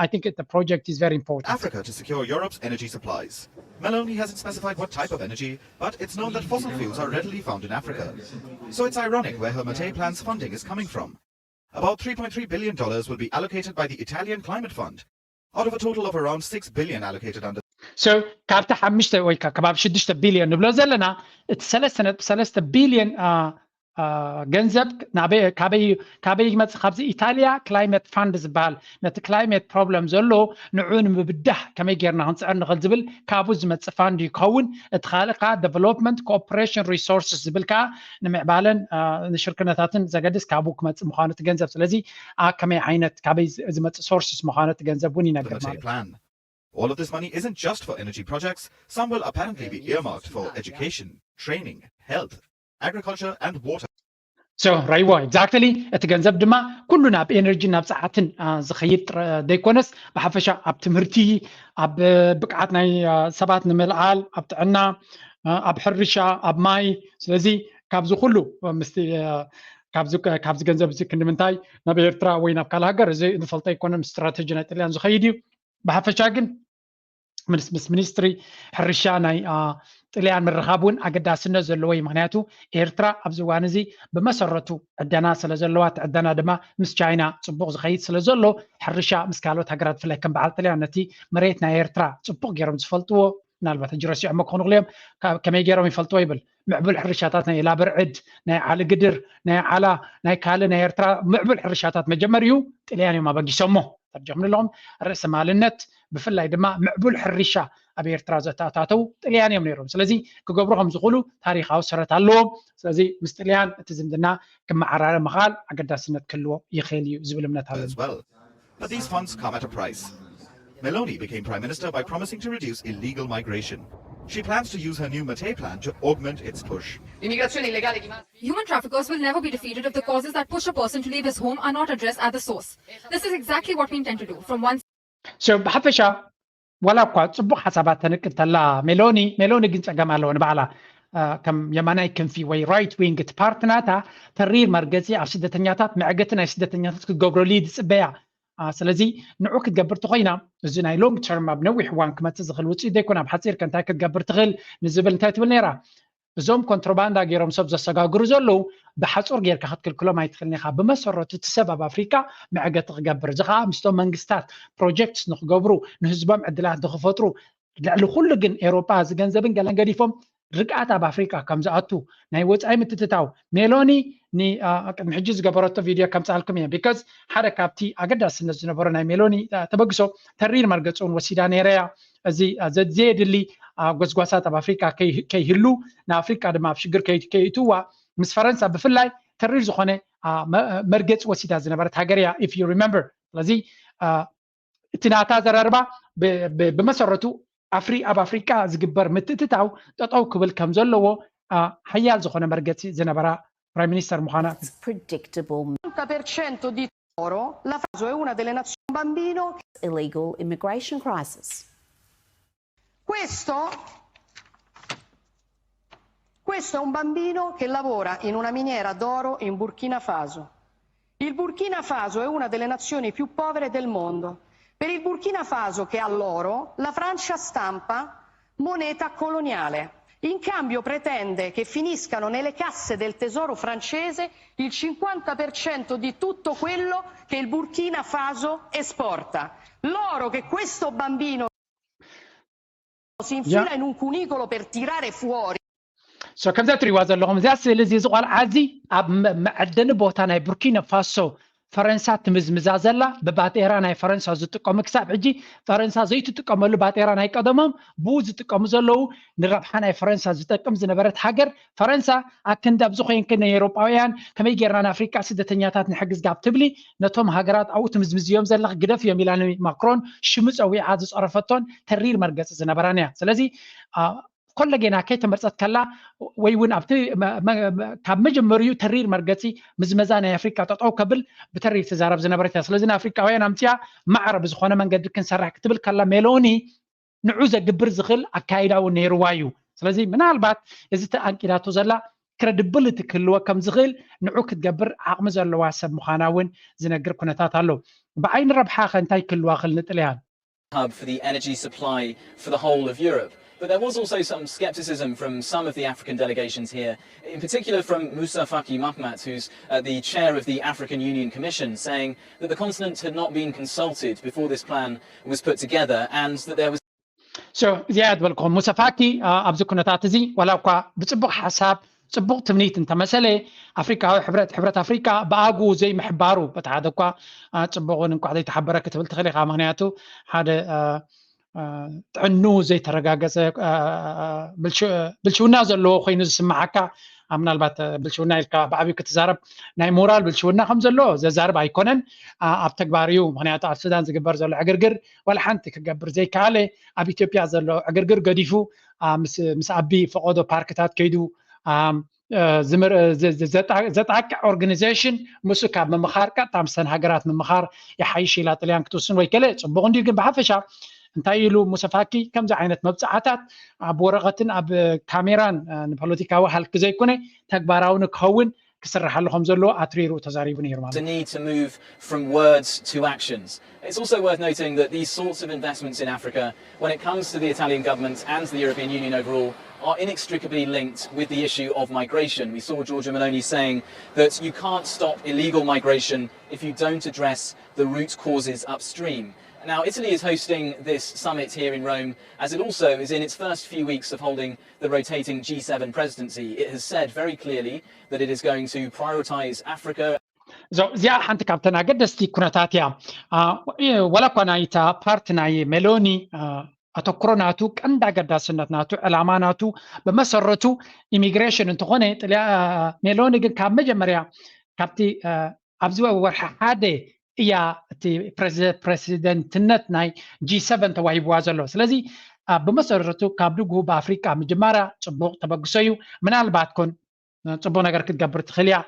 I think the project is very important. Africa to secure Europe's energy supplies. Meloni hasn't specified what type of energy, but it's known that fossil fuels are readily found in Africa. So it's ironic where her Mattei plan's funding is coming from. About three point three billion dollars will be allocated by the Italian Climate Fund, out of a total of around six billion allocated under So ካብቲ ሓሙሽተ ወይ ከ- ከባቢ ሽዱሽተ ቢልዮን ንብሎ ዘለና፣ እቲ ሰለስተ ነጥቢ ሰለስተ ቢልዮን አ፣ አ፣ ገንዘብ ናበይ- ካበይ ካበይ ይመጽእ? ካብዚ ኢታልያ ክላይመት ፋንድ ዝበሃል፣ ነቲ ክላይመት ፕሮብለም ዘሎ ንዑ ንምብዳህ ከመይ ጌርና ክንጽዕር ንኽእል ዝብል ካብኡ ዝመጽእ ፋንድ ይኸውን። እቲ ካልእ ከዓ ዴቨሎፕመንት ኮኦፕሬሽን ሪሶርስስ ዝብል ከዓ ንምዕባለን አ፣ ንሽርክነታትን ዘገድስ ካብኡ ክመጽእ ምዃኑ እቲ ገንዘብ። ስለዚ አ፣ ከመይ ዓይነት ካበይ ዝ- ዝመጽእ ሶርስስ ምዃኑ እቲ ገንዘብ እውን ይነግር Matei ማለት እዩ። Plan. All of this money isn't just for energy projects. Some will apparently be earmarked for education, training, health, agriculture, and water. So ራይዎ ኤግዛክትሊ፣ እቲ ገንዘብ ድማ ኩሉ ናብ ኤነርጂ ናብ ፃዓትን አ፣ ዝኸይድ ጥረ ዘይኮነስ ብሓፈሻ ኣብ ትምህርቲ፣ ኣብ ብቅዓት ናይ አ፣ ሰባት ንምልዓል፣ ኣብ ጥዕና፣ አ፣ ኣብ ሕርሻ፣ ኣብ ማይ። ስለዚ ካብዚ ኩሉ ምስቲ አ፣ ካብዚ ካብዚ ገንዘብ እዚ ክንዲ ምንታይ ናብ ኤርትራ ወይ ናብ ካልእ ሃገር እዚ ንፈልጦ ኣይኮነን። ስትራተጂ ናይ ጥልያን ዝኸይድ እዩ። ብሓፈሻ ግን ምስ ምስ ሚኒስትሪ ሕርሻ ናይ አ፣ ጥልያን ምርኻብ እውን ኣገዳስነት ዘለዎ እዩ። ምክንያቱ ኤርትራ ኣብዚ እዋን እዚ ብመሰረቱ ዕደና ስለ ዘለዋ፣ እቲ ዕደና ድማ ምስ ቻይና ጽቡቕ ዝኸይድ ስለ ዘሎ፣ ሕርሻ ምስ ካልኦት ሃገራት ብፍላይ ከም በዓል ጥልያን ነቲ መሬት ናይ ኤርትራ ጽቡቕ ገይሮም ዝፈልጥዎ፣ ምናልባት ሕጂ ረሲዖሞ ክኾኑ ክልዮም፣ ካብ- ከመይ ገይሮም ይፈልጥዎ ይብል። ምዕቡል ሕርሻታት ናይ ኢላብርዕድ፣ ናይ ዓሊ ግድር፣ ናይ ዓላ፣ ናይ ካልእ ናይ ኤርትራ ምዕቡል ሕርሻታት መጀመሪኡ ጥልያን እዮም ኣበጊሶሞ። ተርጀምኒ ኣለኹም። ርእሰ ማልነት ብፍላይ ድማ ምዕቡል ሕርሻ ኣብ ኤርትራ ዘተኣታተው ጥልያን እዮም ነይሮም። ስለዚ ክገብሩ ከም ዝኽእሉ ታሪኻዊ ሰረት ኣለዎም። ስለዚ ምስ ጥልያን እቲ ዝምድና ክመዓራረ ምኽኣል ኣገዳስነት ክህልዎ ይኽእል እዩ ዝብል እምነት ኣለኒ። As well. But these funds come at a price. Meloni became Prime Minister by promising to reduce illegal migration. She plans to use her new Matei Plan to augment its push. L'immigrazione illegale di massa. Human traffickers will never be defeated if the causes that push a person to leave his home are not addressed at the source. This is exactly what we intend to do. From one So ብሓፈሻ ዋላ እኳ ጽቡቕ ሓሳባት ተንቅድ ተላ ሜሎኒ፣ ሜሎኒ ግን ጸገም ኣለዎ ንባዕላ። አ፣ ከም የማናይ ክንፊ ወይ ራይት ዊንግ እቲ ፓርቲ ናታ ተሪር መርገጺ ኣብ ስደተኛታት፣ መዕገቲ ናይ ስደተኛታት ክትገብረሉ እዩ ዝጽበያ። አ፣ ስለዚ ንዑ ክትገብር ተኾይና፣ እዚ ናይ ሎንግ ተርም ኣብ ነዊሕ እዋን ክመጽእ ዝኽእል ውጽኢት ዘይኮነ ኣብ ሓጺር ከ እንታይ ክትገብር ትኽእል ንዝብል እንታይ ትብል ነይራ? እዞም ኮንትሮባንዳ ገይሮም ሰብ ዘሰጋግሩ ዘለዉ ብሓፁር ጌርካ ክትክልክሎም ኣይትኽእልን ኢኻ። ብመሰረቱ እቲ ሰብ ኣብ ኣፍሪቃ መዕገቲ ክገብር፣ እዚ ከዓ ምስቶም መንግስታት ፕሮጀክትስ ንክገብሩ፣ ንህዝቦም ዕድላት ንክፈጥሩ፣ ልዕሊ ኩሉ ግን ኤሮጳ እዚ ገንዘብን ገለን ገዲፎም ርግኣት ኣብ ኣፍሪቃ ከም ዝኣቱ ናይ ወፃኢ ምትትታው ሜሎኒ ን- አ፣ ቅድሚ ሕጂ ዝገበረቶ ቪድዮ ከምፅኣልኩም እየ። ቢካዝ ሓደ ካብቲ ኣገዳስነት ዝነበሮ ናይ ሜሎኒ አ፣ ተበግሶ ተሪር መርገፂ እውን ወሲዳ ነይረ እያ። እዚ አ፣ ዘ- ዘየድሊ አ፣ ጎስጓሳት ኣብ ኣፍሪቃ ከይ- ከይህሉ፣ ንኣፍሪቃ ድማ ኣብ ሽግር ከይ- ከይእትዋ ምስ ፈረንሳ ብፍላይ ተሪር ዝኾነ አ፣ መ- መርገፂ ወሲዳ ዝነበረት ሃገር እያ፣ if you remember። ስለዚ አ፣ እቲ ናታ ዘረርባ ብ- ብ- ብመሰረቱ ኣፍሪ ኣብ ኣፍሪቃ ዝግበር ምትእትታው ጠጠው ክብል ከም ዘለዎ አ፣ ሓያል ዝኾነ መርገፂ ዝነበራ ፕራይም ሚኒስተር ምዃና It's predictable. Cinquanta per cento di oro, la Faso è una delle nazioni, un bambino. Illegal immigration crisis. Questo, questo è un bambino che lavora in una miniera d'oro in Burkina Faso. Il Burkina Faso è una delle nazioni più povere del mondo. Per il Burkina Faso, che ha l'oro, la Francia stampa moneta coloniale. In cambio pretende che finiscano nelle casse del tesoro francese il cinquanta per cento di tutto quello che il Burkina Faso esporta. L'oro che questo bambino si infila in un cunicolo per tirare fuori. So ከምዛ እትሪእዋ ዘለኹም እዚኣ ስእሊ እዚ፣ እዚ ቆልዓ እዚ ኣብ መ- መዐደኒ ቦታ ናይ ቡርኪና ፋሶ ፈረንሳ ትምዝምዛ ዘላ፣ ብባጤራ ናይ ፈረንሳ ዝጥቀሙ፣ ክሳብ ሕጂ ፈረንሳ ዘይትጥቀመሉ ባጤራ ናይ ቀደሞም ብኡ ዝጥቀሙ ዘለዉ፣ ንረብሓ ናይ ፈረንሳ ዝጠቅም ዝነበረት ሃገር ፈረንሳ፣ ኣክንዲ ኣብዚ ኮይንክን ናይ ኤውሮጳውያን ከመይ ጌርና ንኣፍሪቃ ስደተኛታት ንሕግዝ ካብ ትብሊ፣ ነቶም ሃገራት ኣብኡ ትምዝምዝዮም ዘለኽ ግደፍዮም ኢላ ንማክሮን ሽሙ ጸዊዓ ዝጸረፈቶን ተሪር መርገጺ ዝነበራን እያ። ስለዚ አ፣ ኮለጌና ከይተመርጸት ከላ ወይ እውን ኣብቲ መ- መ- መ- ካብ መጀመሪኡ ተሪር መርገጺ ምዝመዛ ናይ ኣፍሪቃ ጠጠው ከብል ብተሪር ትዛረብ ዝነበረት እያ። ስለዚ ንኣፍሪቃውያን ኣምፅያ ማዕረ ብዝኾነ መንገዲ ክንሰርሕ ክትብል ከላ ሜሎኒ ንዑ ዘግብር ዝኽእል ኣካይዳ እውን ነይርዋ እዩ። ስለዚ ምናልባት እዚ ተኣንቂዳቶ ዘላ ክረድብልቲ ክህልወ ከም ዝኽእል ንዑ ክትገብር ዓቕሚ ዘለዋ ሰብ ምዃና እውን ዝነግር ኩነታት ኣሎ። ብዓይኒ ረብሓ ከ እንታይ ክህልዋ ክእል ንጥልያን? hub for the energy supply for the whole of Europe. But there was also some skepticism from some of the African delegations here, in particular from Musa Faki Mahamat, who's uh, the chair of the African Union Commission, saying that the continent had not been consulted before this plan was put together and that there was So እዚኣ ዝበልኩም ሙሰፋኪ ኣብዚ ኩነታት እዚ ዋላ እኳ ብፅቡቕ ሓሳብ ፅቡቕ ትምኒት እንተመሰለ ኣፍሪካዊ ሕብረት ሕብረት ኣፍሪካ ብኣግኡ ዘይምሕባሩ በቲ ሓደ እኳ ፅቡቕ እውን እንኳዕ ዘይተሓበረ ክትብል ትኽእል ኢኻ። ምክንያቱ ሓደ ጥዕኑ ዘይተረጋገፀ ብልሽውና ዘለዎ ኮይኑ ዝስማዓካ ምናልባት ብልሽውና ኢልካ ብዓብዩ ክትዛረብ ናይ ሞራል ብልሽውና ከም ዘሎ ዘዛርብ ኣይኮነን። ኣብ ተግባር እዩ። ምክንያቱ ኣብ ሱዳን ዝግበር ዘሎ ዕግርግር ዋላ ሓንቲ ክገብር ዘይከኣለ ኣብ ኢትዮጵያ ዘሎ ዕግርግር ገዲፉ ምስ ኣቢ ፈቆዶ ፓርክታት ከይዱ ዘጣቅዕ ኦርጋኒዜሽን ምስኡ ካብ ምምኻር ቀጥታ ምስተን ሃገራት ምምኻር ይሓይሽ ኢላ ጥልያን ክትውስን ወይ ከለ ፅቡቅ እንዲዩ። ግን ብሓፈሻ እንታይ ኢሉ ሙሰፋኪ ከምዚ ዓይነት መብፅዓታት ኣብ ወረቐትን ኣብ ካሜራን ንፖለቲካዊ ሃልኪ ዘይኮነ ተግባራዊ ንክኸውን ክስርሓሉ ከም ዘለዎ ኣትሪሩ ተዛሪቡ ነይሩ ማለት need to move from words to actions. It's also worth noting that these sorts of investments in Africa, when it comes to the Italian government and the European Union overall, are inextricably linked with the issue of migration. We saw Giorgia Meloni saying that you can't stop illegal migration if you don't address the root causes upstream. Now, Italy is hosting this summit here in Rome, as it also is in its first few weeks of holding the rotating G seven presidency. It has said very clearly that it is going to prioritize Africa. እዚኣ ሓንቲ ካብተን ኣገደስቲ ኩነታት እያ። ዋላ እኳ ናይታ ፓርቲ ናይ ሜሎኒ ኣተኩሮ ናቱ ቀንዲ ኣገዳስነት ናቱ ዕላማ ናቱ ብመሰረቱ ኢሚግሬሽን እንተኾነ ሜሎኒ ግን ካብ መጀመርያ ካብቲ ኣብዚ ወርሒ ሓደ እያ እቲ ፕረዚደንትነት ናይ ጂ ሰቨን ተዋሂብዋ ዘሎ። ስለዚ ብመሰረቱ ካብ ድጉ ብኣፍሪቃ ምጅማራ ፅቡቅ ተበግሶ እዩ። ምናልባት ኮን ፅቡቅ ነገር ክትገብር ትኽእል እያ።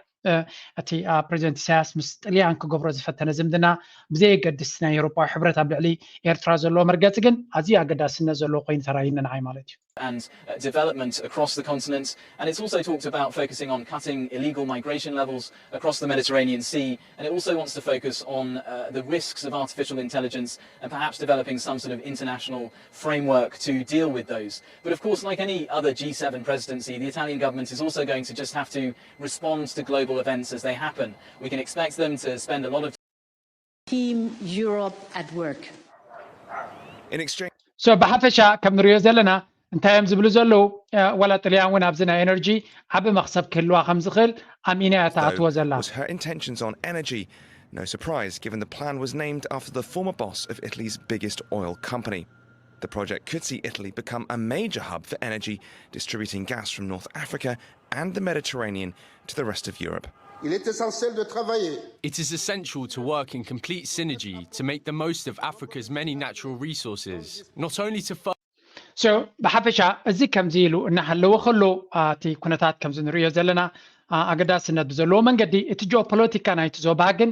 እቲ ፕረዚደንት ኢሳያስ ምስ ጥልያን ክገብሮ ዝፈተነ ዝምድና ብዘየገድስ ናይ ኤውሮፓዊ ሕብረት ኣብ ልዕሊ ኤርትራ ዘለዎ መርገፂ ግን ኣዝዩ ኣገዳስነት ዘለዎ ኮይኑ ተራይኒ ንዓይ ማለት እዩ። and development across the continent. And it's also talked about focusing on cutting illegal migration levels across the Mediterranean Sea. And it also wants to focus on uh, the risks of artificial intelligence and perhaps developing some sort of international framework to deal with those. But of course, like any other G seven presidency, the Italian government is also going to just have to respond to global events as they happen. We can expect them to spend a lot of Team Europe at work. In exchange. So ብሓፈሻ ከም ንሪኦ ዘለና እንታይ እዮም ዝብሉ ዘለዉ? ዋላ ጥልያን እውን ኣብዚ ናይ ኤነርጂ ዓቢ መኽሰብ ክህልዋ ከም ዝኽእል ኣሚና እያ ትኣትዎ ዘላ። Was her intentions on energy. No surprise, given the plan was named after the former boss of Italy's biggest oil company. The project could see Italy become a major hub for energy, distributing gas from North Africa and the Mediterranean to the rest of Europe. Il est essentiel de travailler. It is essential to work in complete synergy to make the most of Africa's many natural resources, not only to further So ብሓፈሻ እዚ ከምዚ ኢሉ እናሃለወ ከሎ እቲ ኩነታት ከምዚ ንሪኦ ዘለና ኣገዳስነት ብዘለዎ መንገዲ እቲ ጂኦፖለቲካ ናይቲ ዞባ ግን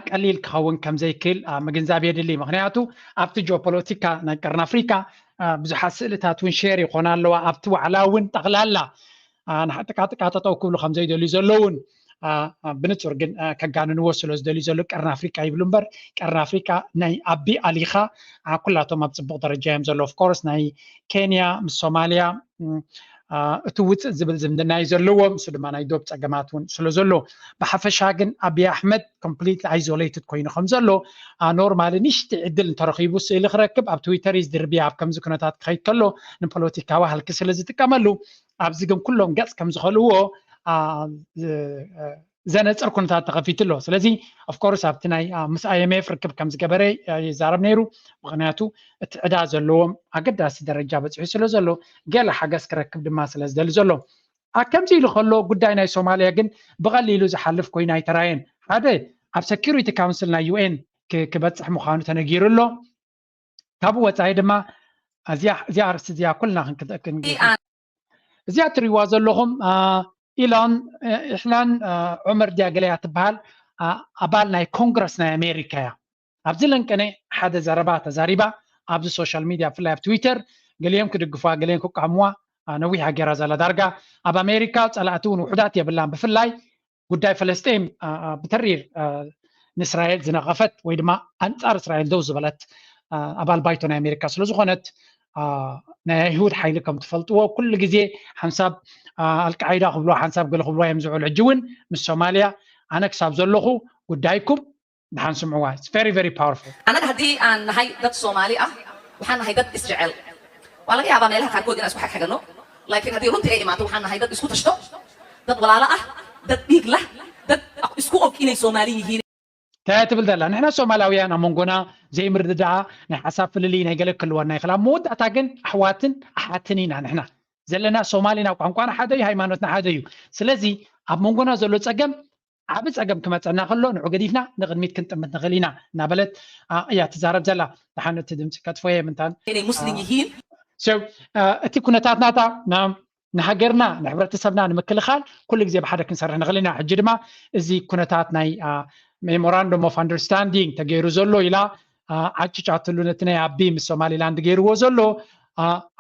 ቀሊል ክኸውን ከም ዘይክእል ምግንዛብ የድሊ። ምክንያቱ ኣብቲ ጂኦፖለቲካ ናይ ቀርኒ ኣፍሪካ ብዙሓት ስእልታት እውን ሼር ይኾና ኣለዋ። ኣብቲ ዋዕላ እውን ጠቕላላ ንጥቃጥቃ ጠጠው ክብሉ ከም ዘይደልዩ ዘለውን ብንጹር ግን ከጋንንዎ ስለ ዝደልዩ ዘሎ ቀርኒ ኣፍሪቃ ይብሉ እምበር ቀርኒ ኣፍሪቃ ናይ ኣቢ ኣሊኻ ኩላቶም ኣብ ጽቡቕ ደረጃ እዮም ዘሎ። ኦፍኮርስ ናይ ኬንያ ምስ ሶማልያ እቲ ውፅእ ዝብል ዝምድና እዩ ዘለዎ። ምስ ድማ ናይ ዶብ ፀገማት እውን ስለ ዘሎ ብሓፈሻ ግን ኣቢ ኣሕመድ ኮምፕሊት ኣይዞሌትድ ኮይኑ ከም ዘሎ ኖርማሊ ንሽቲ ዕድል እንተረኺቡ ስእሊ ክረክብ ኣብ ትዊተር እዩ ዝድርብያ። ኣብ ከምዚ ኩነታት ክኸይድ ከሎ ንፖለቲካዊ ሃልኪ ስለ ዝጥቀመሉ ኣብዚ ግን ኩሎም ገፅ ከም ዝኸልዎ ዘነፅር ኩነታት ተኸፊቱ ኣሎ። ስለዚ ኦፍኮርስ ኣብቲ ናይ ምስ ኣይኤምኤፍ ርክብ ከም ዝገበረ ይዛረብ ነይሩ። ምክንያቱ እቲ ዕዳ ዘለዎም ኣገዳሲ ደረጃ በፂሑ ስለ ዘሎ ገለ ሓገዝ ክረክብ ድማ ስለ ዝደሊ ዘሎ። ከምዚ ኢሉ ከሎ ጉዳይ ናይ ሶማልያ ግን ብቐሊሉ ዝሓልፍ ኮይኑ ኣይተራየን። ሓደ ኣብ ሰኪሪቲ ካውንስል ናይ ዩኤን ክበፅሕ ምዃኑ ተነጊሩ ኣሎ። ካብኡ ወፃኢ ድማ እዚኣ ኣርስቲ እዚኣ ኩልና ክንክንግን እዚኣ እትሪእዋ ዘለኹም ኢላን ኢሕላን ዑመር ድያ ገለያ ትበሃል ኣባል ናይ ኮንግረስ ናይ ኣሜሪካ እያ። ኣብዚ ለንቀነ ሓደ ዘረባ ተዛሪባ ኣብዚ ሶሻል ሚድያ ብፍላይ ኣብ ትዊተር ገሊኦም ክድግፉዋ ገሊኦም ክቃወምዋ ነዊሕ ኣገይራ ዘላ ዳርጋ ኣብ ኣሜሪካ ፀላእቲ እውን ውሑዳት የብላን። ብፍላይ ጉዳይ ፈለስጢን ብተሪር ንእስራኤል ዝነቐፈት ወይ ድማ ኣንፃር እስራኤል ደው ዝበለት ኣባል ባይቶ ናይ ኣሜሪካ ስለዝኾነት ናይ ኣይሁድ ሓይሊ ከም ትፈልጥዎ ኩሉ ግዜ ሓንሳብ ኣልቃይዳ ክብልዋ ሓንሳብ ገለ ክብልዋ እዮም ዝውዕሉ። ሕጂ እውን ምስ ሶማልያ ኣነ ክሳብ ዘለኹ ጉዳይኩም ድሓን ስምዕዋ። It's very very powerful. Anaga haddii aan nahay dad Soomaali ah waxaan nahay dad isjecel. Walahi, abaa meelaha qaarkood inaan isku xagxagano, laakiin haddii runtii ay imaato, waxaan nahay dad isku tashto, dad walaalo ah, dad dhiig lah, dad isku og inay Soomaali yihiin. እንታይ ትብል ዘላ? ንሕና ሶማላውያን ኣብ መንጎና ዘይምርድዳኣ፣ ናይ ሓሳብ ፍልልይ ናይ ገለ ክህልወና ይኽእል። ኣብ መወዳእታ ግን ኣሕዋትን ኣሓትን ኢና። ንሕና ዘለና ሶማሊና፣ ቋንቋና ሓደ እዩ፣ ሃይማኖትና ሓደ እዩ። ስለዚ ኣብ መንጎና ዘሎ ጸገም፣ ዓቢ ጸገም ክመጸና ከሎ ንዑ ገዲፍና ንቕድሚት ክንጥምት ንኽእል ኢና እናበለት እያ ትዛረብ ዘላ። ደሓን እቲ ድምጺ ከጥፎ እየ ምንታን። Muslim yihiin. እቲ ኩነታት ናታ ንሃገርና ንሕብረተሰብና ንምክልኻል ኩሉ ግዜ ብሓደ ክንሰርሕ ንኽእል ኢና። ሕጂ ድማ እዚ ኩነታት ናይ memorandum of understanding ተገይሩ ዘሎ ኢላ ዓጭጫትሉ ነቲ ናይ ኣቢ ምስ ሶማሊላንድ ገይርዎ ዘሎ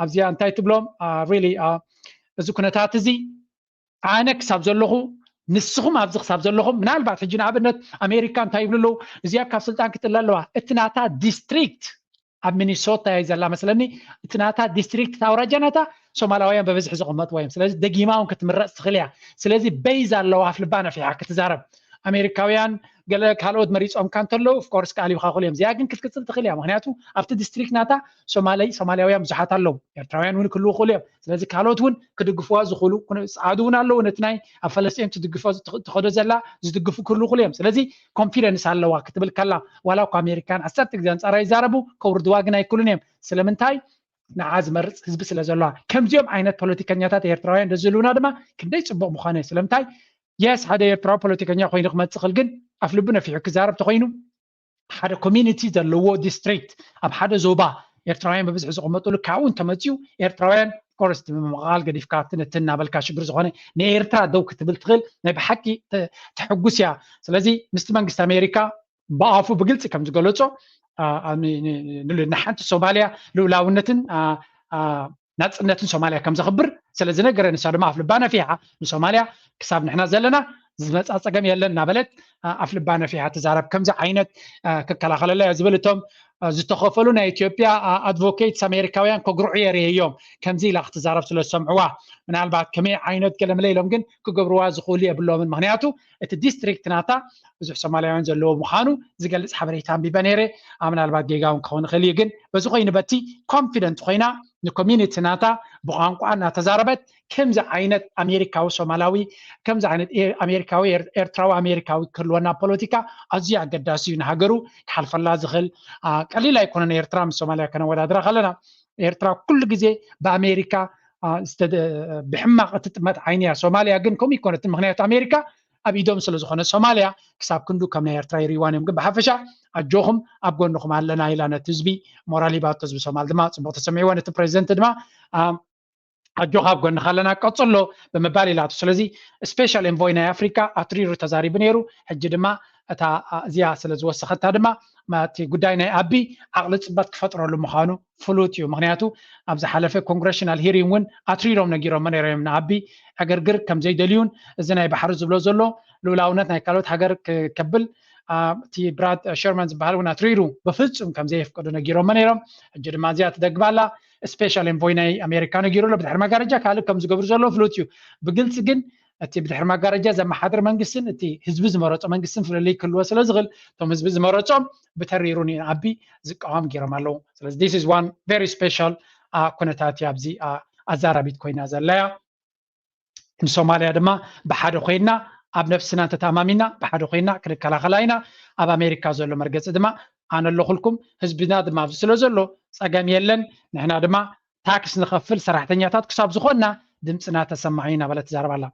ኣብዚኣ እንታይ ትብሎም really እዚ ኩነታት እዚ ኣነ ክሳብ ዘለኹ ንስኹም ኣብዚ ክሳብ ዘለኹም ምናልባት ሕጂ ንኣብነት ኣሜሪካ እንታይ ይብሉ ኣለዉ እዚኣ ካብ ስልጣን ክትጥለ ኣለዋ እቲ ናታ ዲስትሪክት ኣብ ሚኒሶታ እያ ዘላ መስለኒ እቲ ናታ ዲስትሪክት ታውራጃ ናታ ሶማላውያን በብዝሒ ዝቕመጥዎ እዮም ስለዚ ደጊማ እውን ክትምረፅ ትኽእል እያ ስለዚ በይዝ ኣለዋ ኣፍ ልባ ነፊሓ ክትዛረብ ኣሜሪካውያን ገለ ካልኦት መሪፆምካ እንተለዉ ኦፍኮርስ ክኣልዩካ ክእሉ እዮም እዚኣ ግን ክትቅፅል ትኽእል እያ ምክንያቱ ኣብቲ ዲስትሪክት ናታ ሶማሊ ሶማሊያውያን ብዙሓት ኣለዉ ኤርትራውያን እውን ክህልዉ ክእሉ እዮም ስለዚ ካልኦት እውን ክድግፍዋ ዝኽእሉ ፃዓዱ እውን ኣለዉ ነቲ ናይ ኣብ ፈለስጢን ትድግፎ ትኸዶ ዘላ ዝድግፉ ክህልዉ ክእሉ እዮም ስለዚ ኮንፊደንስ ኣለዋ ክትብል ከላ ዋላ እኳ ኣሜሪካን ዓሰርተ ግዜ ኣንፃራ ይዛረቡ ከውርድዋ ግን ኣይክእሉን እዮም ስለምንታይ ንዓ ዝመርፅ ህዝቢ ስለ ዘለዋ ከምዚኦም ዓይነት ፖለቲከኛታት ኤርትራውያን ደዝህልውና ድማ ክንደይ ፅቡቅ ምዃነ ስለምንታይ የስ ሓደ ኤርትራዊ ፖለቲከኛ ኮይኑ ክመፅእ ክእል ግን ኣፍ ልቡ ነፊሑ ክዛረብ ተኮይኑ ሓደ ኮሚኒቲ ዘለዎ ዲስትሪክት ኣብ ሓደ ዞባ ኤርትራውያን ብብዝሒ ዝቕመጥሉ ካብኡ እንተመፅኡ ኤርትራውያን ኮርስ ምምቕቓል ገዲፍካ ትንትን እናበልካ ሽግር ዝኾነ ንኤርትራ ደው ክትብል ትኽእል ናይ ብሓቂ ተሕጉስ እያ ስለዚ ምስቲ መንግስቲ ኣሜሪካ ብኣፉ ብግልፂ ከም ዝገለፆ ንሓንቲ ሶማልያ ልኡላውነትን ናፅነትን ሶማልያ ከም ዘኽብር ስለ ዝነገረ ንሳ ድማ ኣፍልባ ነፊሓ ንሶማልያ ክሳብ ንሕና ዘለና ዝመፃ ፀገም የለን እናበለት ኣፍልባ ነፊሓ ትዛረብ ከምዚ ዓይነት ክከላኸለላ እያ ዝብል እቶም ዝተኸፈሉ ናይ ኢትዮጵያ ኣድቮኬትስ ኣሜሪካውያን ከጉርዑ የርእዮም ከምዚ ኢላ ክትዛረብ ስለ ዝሰምዕዋ ምናልባት ከመይ ዓይነት ገለመለ ኢሎም ግን ክገብርዋ ዝኽእሉ የብሎምን ምክንያቱ እቲ ዲስትሪክት ናታ ብዙሕ ሶማልያውያን ዘለዎ ምዃኑ ዝገልፅ ሓበሬታ ኣንቢበ ነይረ ምናልባት ጌጋ እውን ክኸውን ይኽእል እዩ ግን በዚ ኮይኑ በቲ ኮንፊደንት ኮይና ንኮሚኒቲ ናታ ብቋንቋ እናተዛረበት ከምዚ ዓይነት ኣሜሪካዊ ሶማላዊ ከምዚ ዓይነት ኣሜሪካዊ ኤርትራዊ ኣሜሪካዊ ክህልወና ፖለቲካ ኣዝዩ ኣገዳሲ እዩ ንሃገሩ ክሓልፈላ ዝኽእል ቀሊል ኣይኮነን ኤርትራ ምስ ሶማልያ ከነወዳድራ ከለና ኤርትራ ኩሉ ግዜ ብኣሜሪካ ብሕማቕ እትጥመት ዓይኒ እያ ሶማልያ ግን ከምኡ ይኮነትን ምክንያቱ ኣሜሪካ ኣብ ኢዶም ስለ ዝኾነ ሶማልያ ክሳብ ክንዱ ከም ናይ ኤርትራ ይሪዋን እዮም ግን ብሓፈሻ ኣጆኹም ኣብ ጎንኹም ኣለና ኢላ ነቲ ህዝቢ ሞራል ሂባቶ ህዝቢ ሶማል ድማ ፅቡቅ ተሰሚዕዎ ነቲ ፕሬዚደንት ድማ ኣጆኻ ኣብ ጎንኻ ኣለና ቀፅሎ ብምባል ኢላቱ ስለዚ ስፔሻል ኤንቮይ ናይ ኣፍሪካ ኣትሪሩ ተዛሪቡ ነይሩ ሕጂ ድማ እታ እዚኣ ስለ ዝወሰኸታ ድማ እቲ ጉዳይ ናይ ኣቢ ዓቕሊ ፅበት ክፈጥረሉ ምዃኑ ፍሉጥ እዩ ምክንያቱ ኣብ ዝሓለፈ ኮንግረሽናል ሂሪን እውን ኣትሪሮም ነጊሮሞ ነይሮም ንኣቢ ዕግርግር ከም ዘይደልዩን እዚ ናይ ባሕሪ ዝብሎ ዘሎ ልኡላውነት ናይ ካልኦት ሃገር ከብል እቲ ብራድ ሸርማን ዝበሃል እውን ኣትሪሩ ብፍፁም ከም ዘየፍቅዱ ነጊሮሞ ነይሮም ሕጂ ድማ እዚኣ ትደግባላ ስፔሻል ኤንቮይ ናይ ኣሜሪካ ነጊሩ ኣሎ ብድሕሪ መጋረጃ ካልእ ከም ዝገብሩ ዘሎ ፍሉጥ እዩ ብግልፂ ግን እቲ ብድሕሪ መጋረጃ ዘመሓድር መንግስትን እቲ ህዝቢ ዝመረፆ መንግስትን ፍልልይ ክህልዎ ስለ ዝኽእል እቶም ህዝቢ ዝመረፆም ብተሪሩ ንኣቢ ዝቃወም ገይሮም ኣለዉ ስለዚ this is one very special ኩነታት ኣብዚ ኣዛራቢት ኮይና ዘለያ ንሶማልያ ድማ ብሓደ ኮይና ኣብ ነብስና እንተተኣማሚና ብሓደ ኮይና ክንከላኸላ ኢና ኣብ ኣሜሪካ ዘሎ መርገፂ ድማ ኣነ ኣለኹልኩም ህዝብና ድማ ኣብዚ ስለ ዘሎ ፀገም የለን ንሕና ድማ ታክስ ንኸፍል ሰራሕተኛታት ክሳብ ዝኾንና ድምፅና ተሰማዑ እናበለት ትዛረብ ኣላ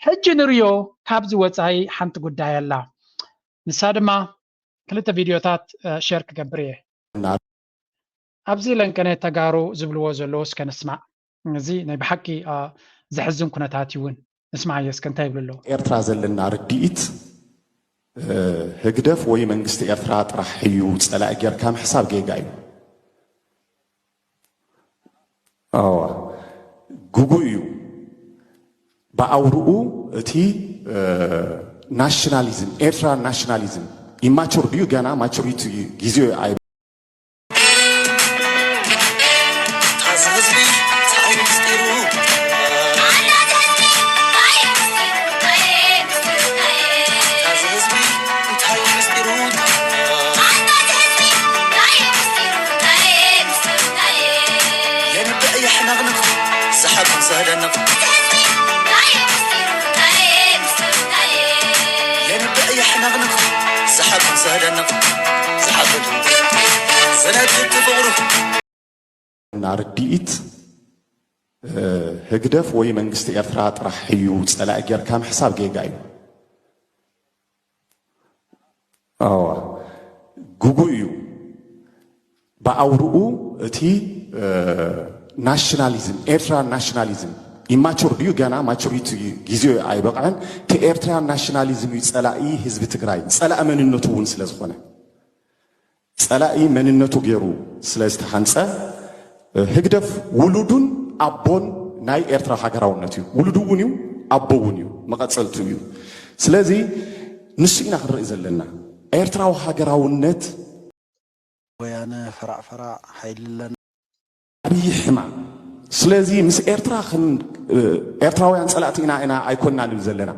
ሕጂ ንርዮ ካብዚ ወፃኢ ሓንቲ ጉዳይ ኣላ ንሳ ድማ ክልተ ቪድዮታት ሸር ክገብር እየ ኣብዚ ለንቀነ ተጋሩ ዝብልዎ ዘለዉ እስከ ንስማዕ እዚ ናይ ብሓቂ ዘሕዝን ኩነታት እውን ንስማዕ እየ እስከ እንታይ ይብሉ ኣለዉ ኤርትራ ዘለና ርድኢት ህግደፍ ወይ መንግስቲ ኤርትራ ጥራሕ እዩ ጸላኢ ጌርካ ምሕሳብ ጌጋ እዩ ኣዋ ግጉ እዩ ብኣውርኡ እቲ ናሽናሊዝም ኤርትራ ናሽናሊዝም ኢማቹር ድዩ ገና ማቹሪቲ ግዜኡ ኣይ ሰሓብ ዘደንቕ የንብዕ የሕነቕንቕ ሰሓብ ዘደንቕ ሰሓብ ዝነድድ ፍቕሩ እና ርድኢት ህግደፍ ወይ መንግስቲ ኤርትራ ጥራሕ እዩ ጸላኢ ጌርካ ምሕሳብ ጌጋ እዩ። ኣዋ ግጉ እዩ። ብኣውርኡ እቲ ናሽናሊዝም ኤርትራ ናሽናሊዝም ኢማቹር ድዩ ገና ማቹሪቲ ግዜኡ ኣይበቕዐን። እቲ ኤርትራ ናሽናሊዝም እዩ ጸላኢ ህዝቢ ትግራይ ጸላኢ መንነቱ እውን ስለ ዝኾነ ጸላኢ መንነቱ ገይሩ ስለ ዝተሃንጸ ህግደፍ ውሉዱን ኣቦን ናይ ኤርትራ ሃገራውነት እዩ። ውሉዱ እውን እዩ፣ ኣቦ እውን እዩ፣ መቐጸልቱ እዩ። ስለዚ ንሱ ኢና ክንርኢ ዘለና። ኤርትራዊ ሃገራውነት ወያነ ፈራዕ ፈራዕ ሓይሊ ኣለና። ዓብዪ ሕማም። ስለዚ ምስ ኤርትራ ክን ኤርትራውያን ጸላእቲ ኢና ኢና ኣይኮንና ንብል ዘለና።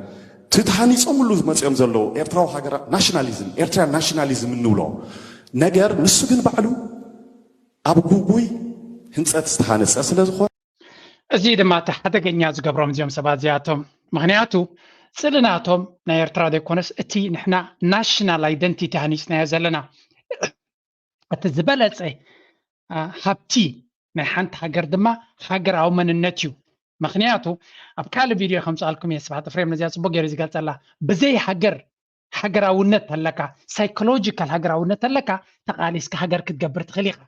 እቲ ተሃኒጾምሉ መጺኦም ዘለዉ ኤርትራዊ ሃገራ ናሽናሊዝም ኤርትራ ናሽናሊዝም እንብሎ ነገር ንሱ ግን ባዕሉ ኣብ ጉጉይ ህንጸት ዝተሃነጸ ስለ ዝኾነ እዚ ድማ እቲ ሓደገኛ ዝገብሮም እዚኦም ሰባት እዚኣቶም ምክንያቱ ጽልናቶም ናይ ኤርትራ ዘይኮነስ እቲ ንሕና ናሽናል ኣይደንቲቲ ሃኒፅናዮ ዘለና እቲ ዝበለፀ ሃብቲ ናይ ሓንቲ ሃገር ድማ ሃገራዊ መንነት እዩ። ምክንያቱ ኣብ ካልእ ቪድዮ ከምፅኣልኩም እየ ስብሓት እፍሬም ነዚኣ ፅቡቅ ገይሩ ዝገልፀላ ብዘይ ሃገር ሃገራውነት ተለካ ሳይኮሎጂካል ሃገራውነት ተለካ ተቃሊስካ ሃገር ክትገብር ትኽእል ኢኻ።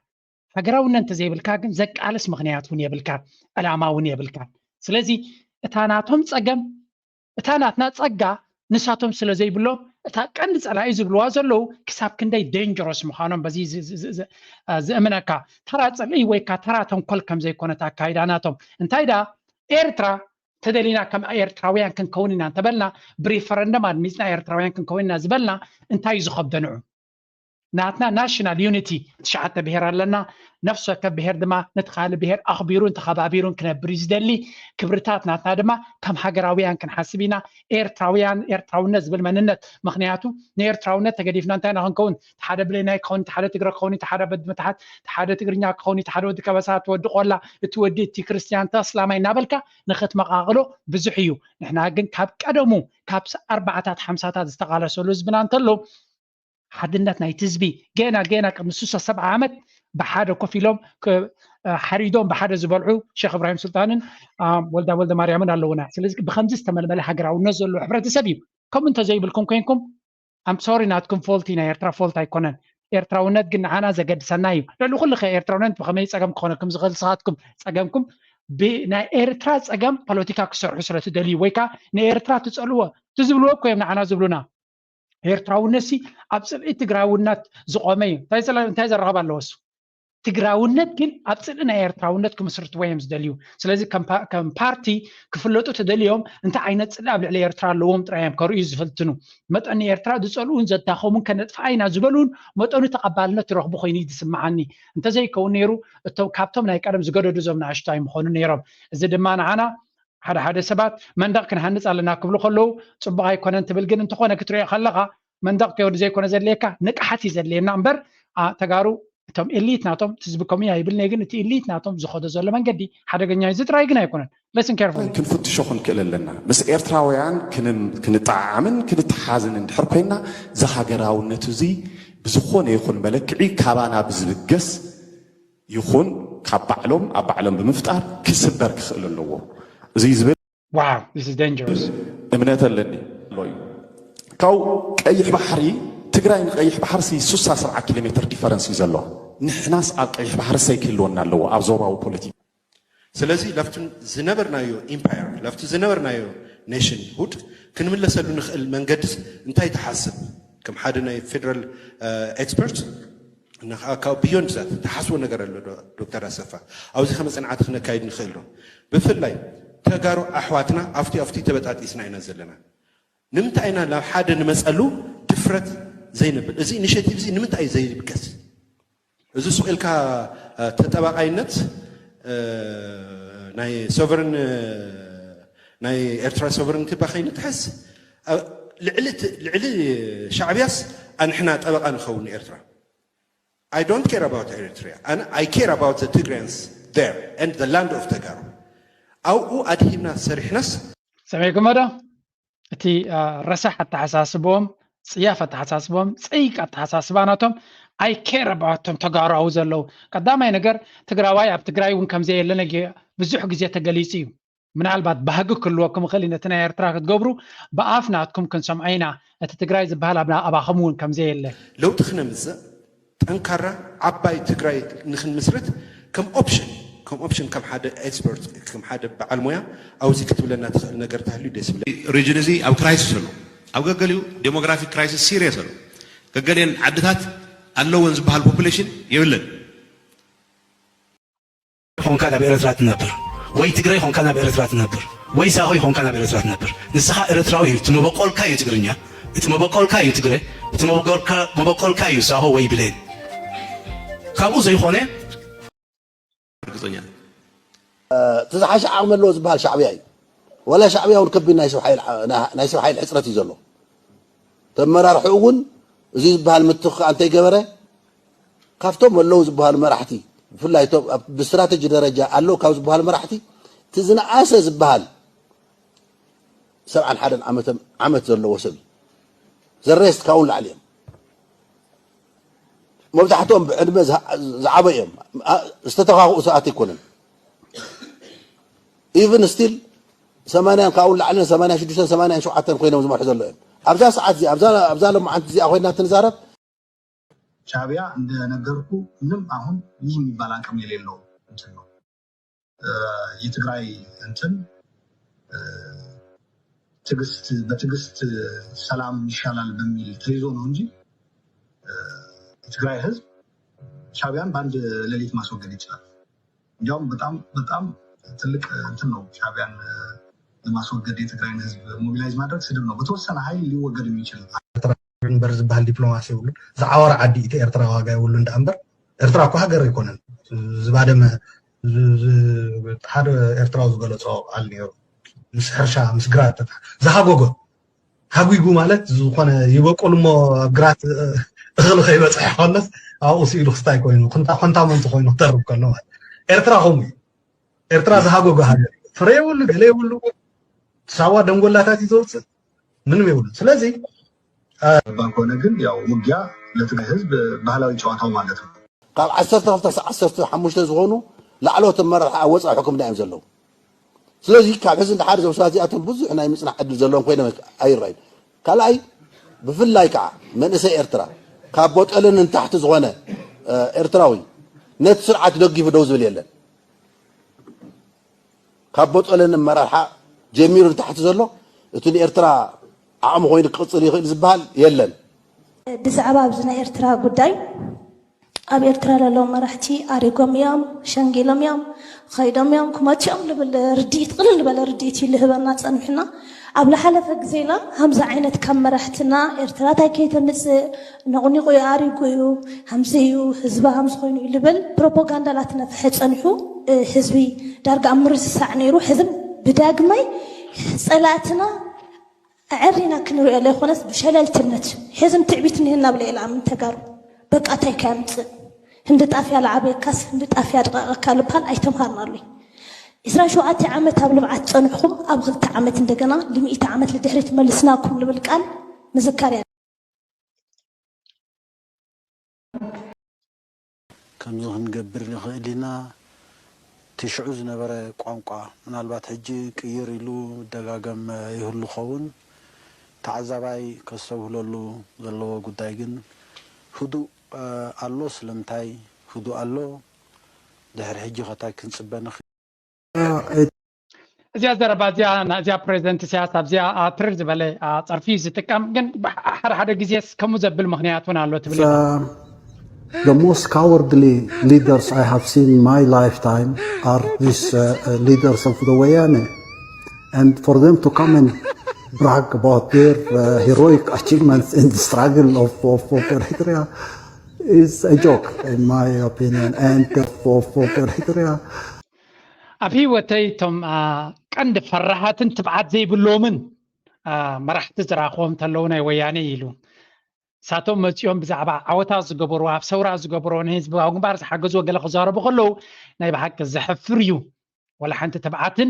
ሃገራውነት እንተዘይብልካ ግን ዘቃልስ ምክንያት እውን የብልካን ዕላማ እውን የብልካን። ስለዚ እታ ናቶም ፀገም እታ ናትና ፀጋ ንሳቶም ስለ ዘይብሎም እታ ቀንዲ ፀላኢ ዝብልዋ ዘለዉ ክሳብ ክንደይ ዴንጀሮስ ምዃኖም በዚ ዝእምነካ ተራ ፅልኢ ወይ ካ ተራ ተንኮል ከም ዘይኮነት ኣካይዳ ናቶም እንታይ ዳ ኤርትራ ተደሊና ከም ኤርትራውያን ክንከውን ኢና እንተበልና ብሪፈረንደም ኣድሚፅና ኤርትራውያን ክንከውን ኢና ዝበልና እንታይ እዩ ዝኸብዶ ንዑ ናትና ናሽናል ዩኒቲ ትሽዓተ ብሄር ኣለና። ነፍሲ ወከፍ ብሄር ድማ ነቲ ካልእ ብሄር ኣኽቢሩን ተኸባቢሩን ክነብር እዩ ዝደሊ። ክብርታት ናትና ድማ ከም ሃገራውያን ክንሓስብ ኢና። ኤርትራውያን ኤርትራውነት ዝብል መንነት ምኽንያቱ ንኤርትራውነት ተገዲፍና እንታይ ኢና ክንከውን? ሓደ ብሌናይ ክኸውን፣ ሓደ ትግረ ክኸውን፣ ሓደ በዲ መታሓት፣ ሓደ ትግርኛ ክኸውን፣ ሓደ ወዲ ከበሳ፣ እቲ ወዲ ቆላ፣ እቲ ወዲ እቲ ክርስትያን፣ እቲ ኣስላማይ እናበልካ ንኽትመቓቕሎ ብዙሕ እዩ። ንሕና ግን ካብ ቀደሙ ካብ ኣርባዓታት ሓምሳታት ዝተቓለሰሉ ህዝብና እንተሎ ሓድነት ናይቲ ህዝቢ ገና ገና ቅድሚ ሱሳ ሰብዓ ዓመት ብሓደ ኮፍ ኢሎም ሓሪዶም ብሓደ ዝበልዑ ሸክ እብራሂም ሱልጣንን ወልዳ ወልደ ማርያምን ኣለውና። ስለዚ ብከምዚ ዝተመልመለ ሃገራውነት ዘለዎ ሕብረተሰብ እዩ። ከምኡ እንተዘይብልኩም ኮይንኩም ኣም ሶሪ ናትኩም ፎልት ናይ ኤርትራ ፎልት ኣይኮነን። ኤርትራውነት ግን ንዓና ዘገድሰና እዩ። ልዕሊ ኩሉ ከ ኤርትራውነት ብከመይ ጸገም ክኾነኩም ዝኽእል ንስኻትኩም ጸገምኩም ብናይ ኤርትራ ጸገም ፖለቲካ ክሰርሑ ስለ ትደልዩ ወይ ከዓ ንኤርትራ ትጸልዎ ትዝብልዎ እኮ እዮም ንዓና ዝብሉና። ኤርትራውነት ሲ ኣብ ጽልኢ ትግራውነት ዝቆመ እዩ። እንታይ ዘራኸብ ኣለዎ እሱ? ትግራውነት ግን ኣብ ጽልኢ ናይ ኤርትራውነት ክምስርትዎ እዮም ዝደልዩ። ስለዚ ከም ፓርቲ ክፍለጡ ተደልዮም እንታይ ዓይነት ጽልኢ ኣብ ልዕሊ ኤርትራ ኣለዎም ጥራይ እዮም ከርእዩ ዝፍትኑ። መጠን ንኤርትራ ዝጸልኡን ዘዳኸሙን ከነጥፍኣ ኢና ዝበሉን መጠኑ ተቐባልነት ይረኽቡ ኮይኑ እዩ ዝስምዓኒ። እንተዘይከውን ነይሩ እቶም ካብቶም ናይ ቀደም ዝገደዱ እዞም ንኣሽቱ ኣይምኾኑ ነይሮም። እዚ ድማ ንዓና ሓደ ሓደ ሰባት መንደቕ ክንሃንፅ ኣለና ክብሉ ከለዉ ፅቡቕ ኣይኮነን ትብል ግን እንተኾነ ክትሪኦ ከለኻ መንደቕ ቴዎሪ ዘይኮነ ዘድልየካ ንቕሓት እዩ ዘድልየና እምበር ተጋሩ እቶም ኤሊት ናቶም ትዝቢ ከምኡ ኣይብልኒ ግን እቲ ኤሊት ናቶም ዝኸዶ ዘሎ መንገዲ ሓደገኛ እዩ ዝጥራይ ግን ኣይኮነን listen carefully ክንፍትሾ ክንክእል ኣለና ምስ ኤርትራውያን ክንጠዓዓምን ክንተሓዝን እንድሕር ኮይና ዝሃገራውነት እዚ ብዝኾነ ይኹን መለክዒ ካባና ብዝብገስ ይኹን ካብ ባዕሎም ኣብ ባዕሎም ብምፍጣር ክስበር ክኽእል ኣለዎ። እዚ ዝብል Wow, this is dangerous. እምነት ኣለኒ ኣሎ እዩ። ካብኡ ቀይሕ ባሕሪ ትግራይ ንቀይሕ ባሕሪ ሲ ሱሳ ሰብዓ ኪሎ ሜትር ዲፈረንስ እዩ ዘለዎ። ንሕናስ ኣብ ቀይሕ ባሕሪ ሰይ ክህልወና ኣለዎ ኣብ ዞባዊ ፖለቲካ። ስለዚ ለፍቱ ዝነበርናዮ ኢምፓየር ለፍቱ ዝነበርናዮ ኔሽን ሁድ ክንምለሰሉ ንኽእል መንገድስ እንታይ ትሓስብ? ከም ሓደ ናይ ፌደራል ኤክስፐርት ንዓ ካብ ብዮንድ ዛት ትሓስቦ ነገር ኣሎ ዶ ዶክተር ኣሰፋ? ኣብዚ ከመ ፅንዓት ክነካይድ ንኽእል ዶ? ብፍላይ ተጋሩ ኣሕዋትና ኣብቲ ኣብቲ ተበጣጢስና ኢና ዘለና። ንምንታይ ኢና ናብ ሓደ ንመፀሉ ድፍረት ዘይንብል? እዚ ኢኒሽቲቭ እዚ ንምንታይ እዩ ዘይብገስ? እዚ ሱቕ ኢልካ ተጠባቓይነት ናይ ሶቨርን ናይ ኤርትራ ሶቨርንቲ ባኸይንትሕስ ልዕሊ ሻዕብያስ ኣንሕና ጠበቓ ንኸውን ንኤርትራ። I don't care about Eritrea and I care about the Tigrayans there and the land of Tagaro. ኣብኡ ኣድሂብና ሰሪሕናስ ሰሚዕኩሞ ዶ? እቲ ረሳሕ ኣተሓሳስቦም፣ ፅያፍ ኣተሓሳስቦም፣ ፀይቅ ኣተሓሳስባ ናቶም፣ I care about ቶም ተጋሩ ኣብኡ ዘለዉ። ቀዳማይ ነገር ትግራዋይ ኣብ ትግራይ እውን ከምዘየለ ብዙሕ ግዜ ተገሊፁ እዩ። ምናልባት ባህጊ ክህልወኩም ይኽእል እዩ፣ ነቲ ናይ ኤርትራ ክትገብሩ ብኣፍ ናትኩም ክንሰምዖ ኢና። እቲ ትግራይ ዝበሃል ኣባኹም እውን ከምዘየለ። ለውጢ ክነምፅእ ጠንካራ ዓባይ ትግራይ ንክንምስርት ከም ኦፕሽን ከም ኦፕሽን ከም ሓደ ኤክስፐርት ከም ሓደ በዓል ሞያ ኣብዚ ክትብለና ትኽእል ነገር ተህልዩ ደስ ይብለ። ሪጅን እዚ ኣብ ክራይሲስ ኣሎ። ኣብ ገገሊኡ ዴሞግራፊክ ክራይሲስ ሲሪየስ ኣሎ። ገገሊአን ዓድታት ኣለወን ዝበሃል ፖፑሌሽን የብለን። ኾንካ ናብ ኤረትራ ትነብር ወይ ትግራይ ኾንካ ናብ ኤረትራ ትነብር ወይ ሳሆይ ኾንካ ናብ ኤረትራ ትነብር። ንስኻ ኤረትራዊ እዩ፣ እቲ መበቆልካ እዩ ትግርኛ፣ እቲ መበቆልካ እዩ ትግረ፣ እቲ መበቆልካ እዩ ሳሆ ወይ ብሌን። ካብኡ ዘይኾነ ርግፀኛ እቲ ዝሓሸ ዓቕሚ ኣለዎ ዝበሃል ሻዕብያ እዩ። ዋላ ሻዕብያ እውን ከቢድ ናይ ሰብ ሓይል ሕፅረት እዩ ዘሎ። ተመራርሕኡ እውን እዚ ዝበሃል ምትኽኻእ እንተይገበረ ካብቶም ኣለዉ ዝበሃሉ መራሕቲ ብፍላይ ብስትራተጂ ደረጃ ኣለዉ ካብ ዝበሃሉ መራሕቲ እቲ ዝነኣሰ ዝበሃል ሰብዓን ሓደን ዓመት ዘለዎ ሰብ እዩ። ዘሬስት ካብኡ ንላዕሊ እዮም። መብዛሕትኦም ብዕድመ ዝዓበዩ እዮም። ዝተተኻኽኡ ሰዓት ኣይኮነን። ኢቭን ስቲል ሰማንያን ካብኡ ንላዕልን ሰማንያን ሽዱሽተን ሰማንያን ሸውዓተን ኮይኖም ዝመርሑ ዘሎ እዮም። ኣብዛ ሰዓት እዚኣ ኣብዛ ሎማዓንቲ እዚኣ ኮይና ትንዛረብ ሻዕብያ እንደነገርኩ ምንም አሁን ይህ የሚባል አቅም የሌለው እንትን ነው። የትግራይ እንትን ትግስት በትግስት ሰላም ይሻላል በሚል ተይዞ ነው እንጂ የትግራይ ህዝብ ሻዕብያን በአንድ ሌሊት ማስወገድ ይችላል። እንዲያውም በጣም በጣም ትልቅ እንትን ነው ሻዕብያን ለማስወገድ የትግራይን ህዝብ ሞቢላይዝ ማድረግ ስድብ ነው። በተወሰነ ኃይል ሊወገድ የሚችል እምበር ዝበሃል ዲፕሎማሲ የብሉን። ዝዓወረ ዓዲ እቲ ኤርትራ ዋጋ የብሉ እንዳ እምበር ኤርትራ እኮ ሃገር ኣይኮነን። ዝባደመ ሓደ ኤርትራዊ ዝገለጾ ቃል ነይሩ። ምስ ሕርሻ ምስ ግራት ዝሃጎጎ ሃጉጉ ማለት ዝኾነ ይበቁል እሞ ኣብ ግራት እኽሊ ከይበፅሕ ከሎስ ኣብኡ ስኢሉ ክስታይ ኮይኑ ኮንታ ኮንታ መንቱ ኮይኑ ክተርብ ከሎ ማለት ኤርትራ ከምኡ እዩ። ኤርትራ ዝሃጎጎ ሃገር ፍረ የብሉ ገለ የብሉ ሳዋ ደንጎላታት እዩ ዘውፅእ ምንም የብሉ። ስለዚ ባንኮነ ግን ያው ውጊያ ለትግራይ ህዝብ ባህላዊ ጨዋታው ማለት ነው። ካብ ዓሰርተ ክልተ ክሳብ ዓሰርተ ሓሙሽተ ዝኾኑ ላዕለዎት ኣመራርሓ ኣብ ወፃኢ ሕክምና እዮም ዘለዉ። ስለዚ ካብ ሕዚ ንደሓር እዞም ሰባት እዚኣቶም ብዙሕ ናይ ምፅናሕ ዕድል ዘለዎም ኮይኖም ኣይረኣዩን። ካልኣይ ብፍላይ ከዓ መንእሰይ ኤርትራ ካብ ቦጠልን ንታሕቲ ዝኾነ ኤርትራዊ ነቲ ስርዓት ደጊፉ ደው ዝብል የለን። ካብ ቦጠልን ኣመራርሓ ጀሚሩ ንታሕቲ ዘሎ እቲ ንኤርትራ ዓቕሚ ኮይኑ ክቕፅል ይኽእል ዝበሃል የለን። ብዛዕባ ኣብዚ ናይ ኤርትራ ጉዳይ ኣብ ኤርትራ ዘለዉ መራሕቲ ኣሪጎም እዮም፣ ሸንጊሎም እዮም፣ ኸይዶም እዮም፣ ክመፅኦም ልብል ርድኢት ቅልል ዝበለ ርድኢት እዩ ልህበና ፀኒሕና። ኣብ ልሓለፈ ግዜና ከምዚ ዓይነት ካብ መራሕትና ኤርትራ ታይ ከይተምፅእ ነቑኒቑ እዩ ኣሪጉ እዩ ከምዚ እዩ ህዝባ ከምዚ ኮይኑ እዩ ልብል ፕሮፓጋንዳ ላተነፍሐ ፀኒሑ ህዝቢ ዳርጋ ኣብ ምርስሳዕ ነይሩ ሕዝም ብዳግማይ ፀላእትና ኣዐሪና ክንሪኦ ዘይኮነስ ብሸለልትነት ሕዝም ትዕቢት እኒሀና ብለ ኢለ ኣምን ተጋሩ በቃ ታይ ከ ኣምፅእ ህንዲ ጣፍያ ልዓብየካስ ህንዲ ጣፍያ ድቐቐካ ልብሃል ኣይተምሃርናሉይ። ዕስራን ሸውዓተ ዓመት ኣብ ልምዓት ጸንሕኹም ኣብ ክልተ ዓመት እንደገና ልምኢቲ ዓመት ልድሕሪት መልስናኩም ልብል ቃል ምዝካር እያ። ከምዚ ክንገብር ንኽእል ኢና። እቲ ሽዑ ዝነበረ ቋንቋ ምናልባት ሕጂ ቅይር ኢሉ ደጋገም ይህሉ ኸውን። ተዓዛባይ ከስተብህለሉ ዘለዎ ጉዳይ ግን ህዱእ ኣሎ። ስለምንታይ ህዱእ ኣሎ? ድሕሪ ሕጂ ከ ታይ ክንጽበ ንኽእል? እዚኣ ዘረባ እዚኣ ናእዚኣ ፕሬዚደንት ኢሳያስ ኣብዚኣ ትርር ዝበለ ፀርፊ ዝጥቀም ግን ሓደ ሓደ ግዜስ ከምኡ ዘብል ምክንያት እውን ኣሎ ትብል The most cowardly leaders I have seen in my lifetime are these uh, uh, leaders of the Wayane. And for them to come and brag about their uh, heroic achievements in the struggle of, of, of Eritrea is a joke, in my opinion. And of, of, of Eritrea. ኣብ ህይወተይ እቶም ቀንዲ ፈራሃትን ትብዓት ዘይብሎምን መራሕቲ ዝረኣኽዎም እንተለዉ ናይ ወያነ ኢሉ። ንሳቶም መፂኦም ብዛዕባ ዓወታት ዝገበርዎ ኣብ ሰውራ ዝገበርዎ ንህዝቢ ኣብ ግንባር ዝሓገዝዎ ገለ ክዛረቡ ከለዉ ናይ ብሓቂ ዘሕፍር እዩ። ወላ ሓንቲ ትብዓትን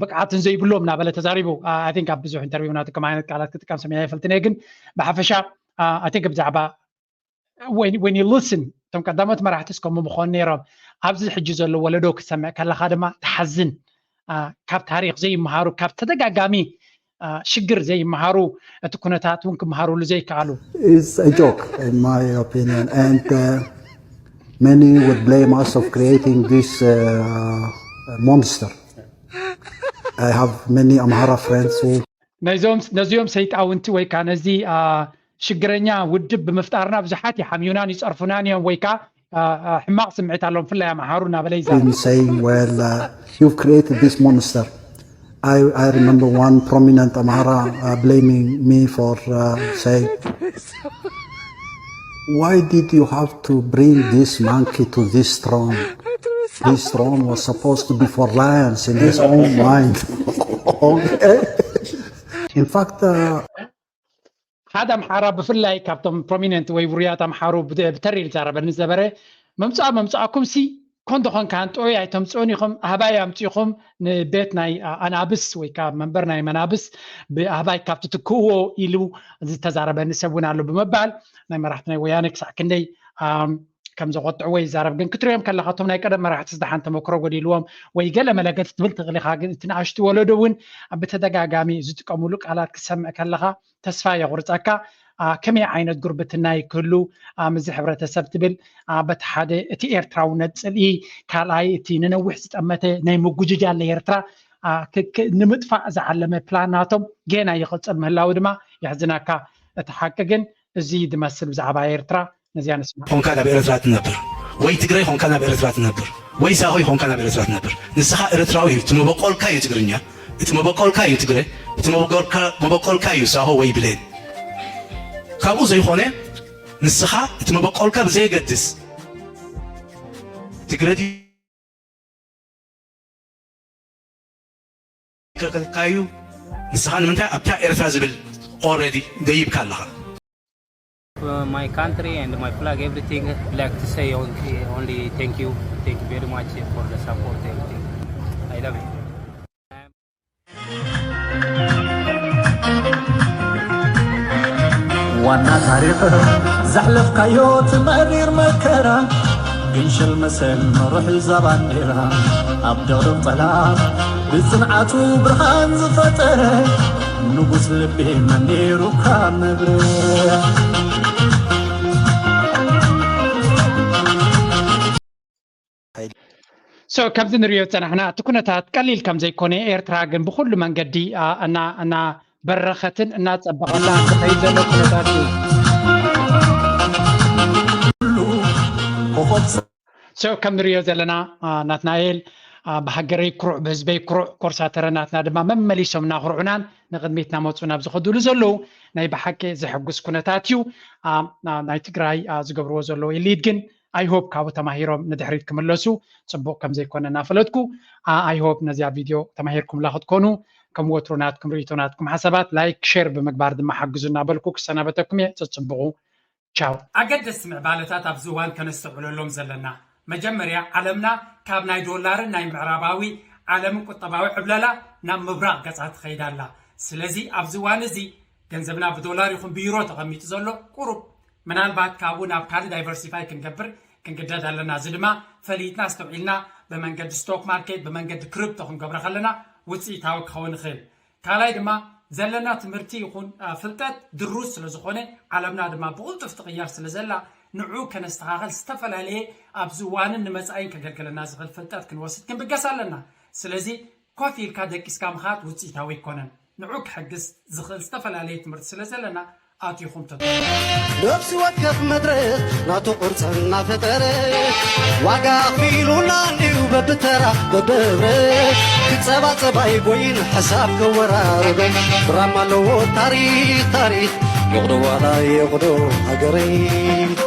ብቕዓትን ዘይብሎም እናበለ ተዛሪቡ። I think ኣብ ብዙሕ ኢንተርቪው ናቱ ከም ዓይነት ቃላት ክጥቀም ሰሚዐ ይፈልጥን እየ፣ ግን ብሓፈሻ I think ብዛዕባ when you listen እቶም ቀዳሞት መራሕትስ ከምኡ ምኾኑ ነይሮም። ኣብዚ ሕጂ ዘሎ ወለዶ ክሰምዕ ከለኻ ድማ ትሓዝን። ካብ ታሪኽ ዘይመሃሩ፣ ካብ ተደጋጋሚ ሽግር ዘይመሃሩ፣ እቲ ኩነታት እውን ክመሃሩሉ ዘይከኣሉ። It's a joke, in my opinion, and uh, many would blame us of creating this uh, monster. I have many Amhara friends who ነዚኦም ሰይጣውንቲ ወይ ከዓ ነዚ ሽግረኛ ውድብ ብምፍጣርና ብዙሓት ይሓምዩናን ይፀርፉናን እዮም ወይ ከዓ ሕማቕ ስምዒት ኣለዎም፣ ብፍላይ ኣምሓሩ እናበለ ይዛረብ። Saying, well, uh, you've created this monster. I, I remember one prominent Amhara uh, blaming me for uh, saying, why did you have to bring this monkey to this throne? This throne was supposed to be for lions in his own mind. Okay? In fact, uh, ሓደ ኣምሓራ ብፍላይ ካብቶም ፕሮሚነንት ወይ ውሩያት ኣምሓሩ ብተሪር ይዛረበኒ ዝነበረ፣ መምፅኣ መምፅኣኩም ሲ ኮን ተኾንካ ኣንጥዑይ ኣይተምፅኡን ኢኹም፣ ኣህባይ ኣምፂኹም ንቤት ናይ ኣናብስ ወይ ከዓ መንበር ናይ መናብስ ብኣህባይ ካብ ትትክእዎ ኢሉ ዝተዛረበኒ ሰብ እውን ኣሎ ብምባል ናይ መራሕቲ ናይ ወያነ ክሳዕ ክንደይ ከም ዘቆጥዕዎ ይዛረብ። ግን ክትሪኦም ከለካ እቶም ናይ ቀደም መራሕቲ ዝደሓን ተመክሮ ጎዲልዎም ወይ ገለ መለገቲ ትብል ትኽእል ኢኻ። ግን እቲ ንኣሽቱ ወለዶ እውን ብተደጋጋሚ ዝጥቀሙሉ ቃላት ክሰምዕ ከለካ ተስፋ የቑርፀካ። ከመይ ዓይነት ጉርብትና ክህሉ ምስዚ ሕብረተሰብ ትብል፣ በቲ ሓደ እቲ ኤርትራውነት ፅልኢ፣ ካልኣይ እቲ ንነዊሕ ዝጠመተ ናይ ምጉጅጃል ኤርትራ ንምጥፋእ ዝዓለመ ፕላን ናቶም ጌና ይቕፅል ምህላው ድማ የሕዝነካ። እቲ ሓቂ ግን እዚ ዝመስል ብዛዕባ ኤርትራ ነዚኣ ንስማ። ኾንካ ናብ ኤርትራ ትነብር ወይ ትግራይ ኾንካ ናብ ኤርትራ ትነብር ወይ ሳሆይ ኾንካ ናብ ኤርትራ ትነብር። ንስኻ ኤርትራዊ እዩ። እቲ መበቆልካ እዩ ትግርኛ፣ እቲ መበቆልካ እዩ ትግረ፣ እቲ መበቆልካ እዩ ሳሆ ወይ ብሌን። ካብኡ ዘይኾነ ንስኻ እቲ መበቆልካ ብዘየገድስ ትግረ ድዩ ከልካዩ ንስኻ ንምንታይ ኣብታ ኤርትራ ዝብል already ደይብካ ኣለኻ? My country and my flag, everything. Like to say only, only thank you, thank you very much for the support, everything. I love you. ዋና ታሪኽ ዘሕለፍካዮ ትመሪር መከራ ግንሽል መሰል መርሕ እዛ ባንዴራ ኣብ ደቕደቕ ጠላት ብጽንዓቱ ብርሃን ዝፈጠረ ንጉስ ልቢ መኔሩካ መብርያ so ከምዚ ንሪኦ ዝፀናሕና እቲ ኩነታት ቀሊል ከም ዘይኮነ ኤርትራ ግን ብኩሉ መንገዲ እናበረኸትን እናፀበቐትን ትኸይድ ዘሎ ኩነታት እዩ። so ከም ንሪኦ ዘለና ናትናኤል ብሃገረይ ኩሩዕ ብህዝበይ ኩሩዕ ኮርሳተረ ናትና ድማ መመሊሶም እናኩርዑናን ንቕድሚት እናመፁ ናብ ዝኸዱሉ ዘለዉ ናይ ብሓቂ ዘሐጉስ ኩነታት እዩ። ናይ ትግራይ ዝገብርዎ ዘለዉ ኤሊት ግን I hope ካብኡ ተማሂሮም ንድሕሪት ክምለሱ ፅቡቕ ከም ዘይኮነ እናፈለጥኩ I hope ነዚኣ ቪድዮ ተማሂርኩምላ ክትኮኑ ከም ወትሩ ናትኩም ርእይቶ ናትኩም ሓሳባት like share ብምግባር ድማ ሓግዙ እናበልኩ ክሰናበተኩም እየ። ፅፅብቑ ቻው። ኣገደስቲ ምዕባለታት ኣብዚ እዋን ከነስተውዕለሎም ዘለና መጀመርያ ዓለምና ካብ ናይ ዶላርን ናይ ምዕራባዊ ዓለምን ቁጠባዊ ዕብለላ ናብ ምብራቕ ገፃ ትኸይድ ኣላ። ስለዚ ኣብዚ እዋን እዚ ገንዘብና ብዶላር ይኹን ብዩሮ ተቐሚጡ ዘሎ ቁሩብ ምናልባት ካብኡ ናብ ካልእ diversify ክንገብር ክንግደድ ኣለና። እዚ ድማ ፈሊጥና ኣስተውዒልና ብመንገዲ stock market ብመንገዲ crypto ክንገብሮ ከለና ውፅኢታዊ ክኸውን ይኽእል። ካልኣይ ድማ ዘለና ትምህርቲ ይኹን ፍልጠት ድሩት ስለ ዝኾነ ዓለምና ድማ ብቕልጡፍ ትቕየር ስለ ዘላ ንዑ ከነስተኻኸል ዝተፈላለየ ኣብዚ እዋንን ንመፃኢን ከገልግለና ዝኽእል ፍልጠት ክንወስድ ክንብገስ ኣለና። ስለዚ ኮፍ ኢልካ ደቂስካ ምኻድ ውፅኢታዊ ኣይኮነን። ንዑ ክሕግዝ ዝኽእል ዝተፈላለየ ትምህርቲ ስለ ዘለና ኣቲኹም ተጠ ነፍሲ ወከፍ መድረኽ ናቱ ቅርፂ እናፈጠረ ዋጋ ኣኽፊሉና እንድዩ በብተራ በብህብረት ክፀባፀብ ኣይጎይን ሕሳብ ከወራርዶ ብራማ ኣለዎ ታሪኽ ታሪኽ ይቕዶ ዋላ ይቕዶ ሃገረይ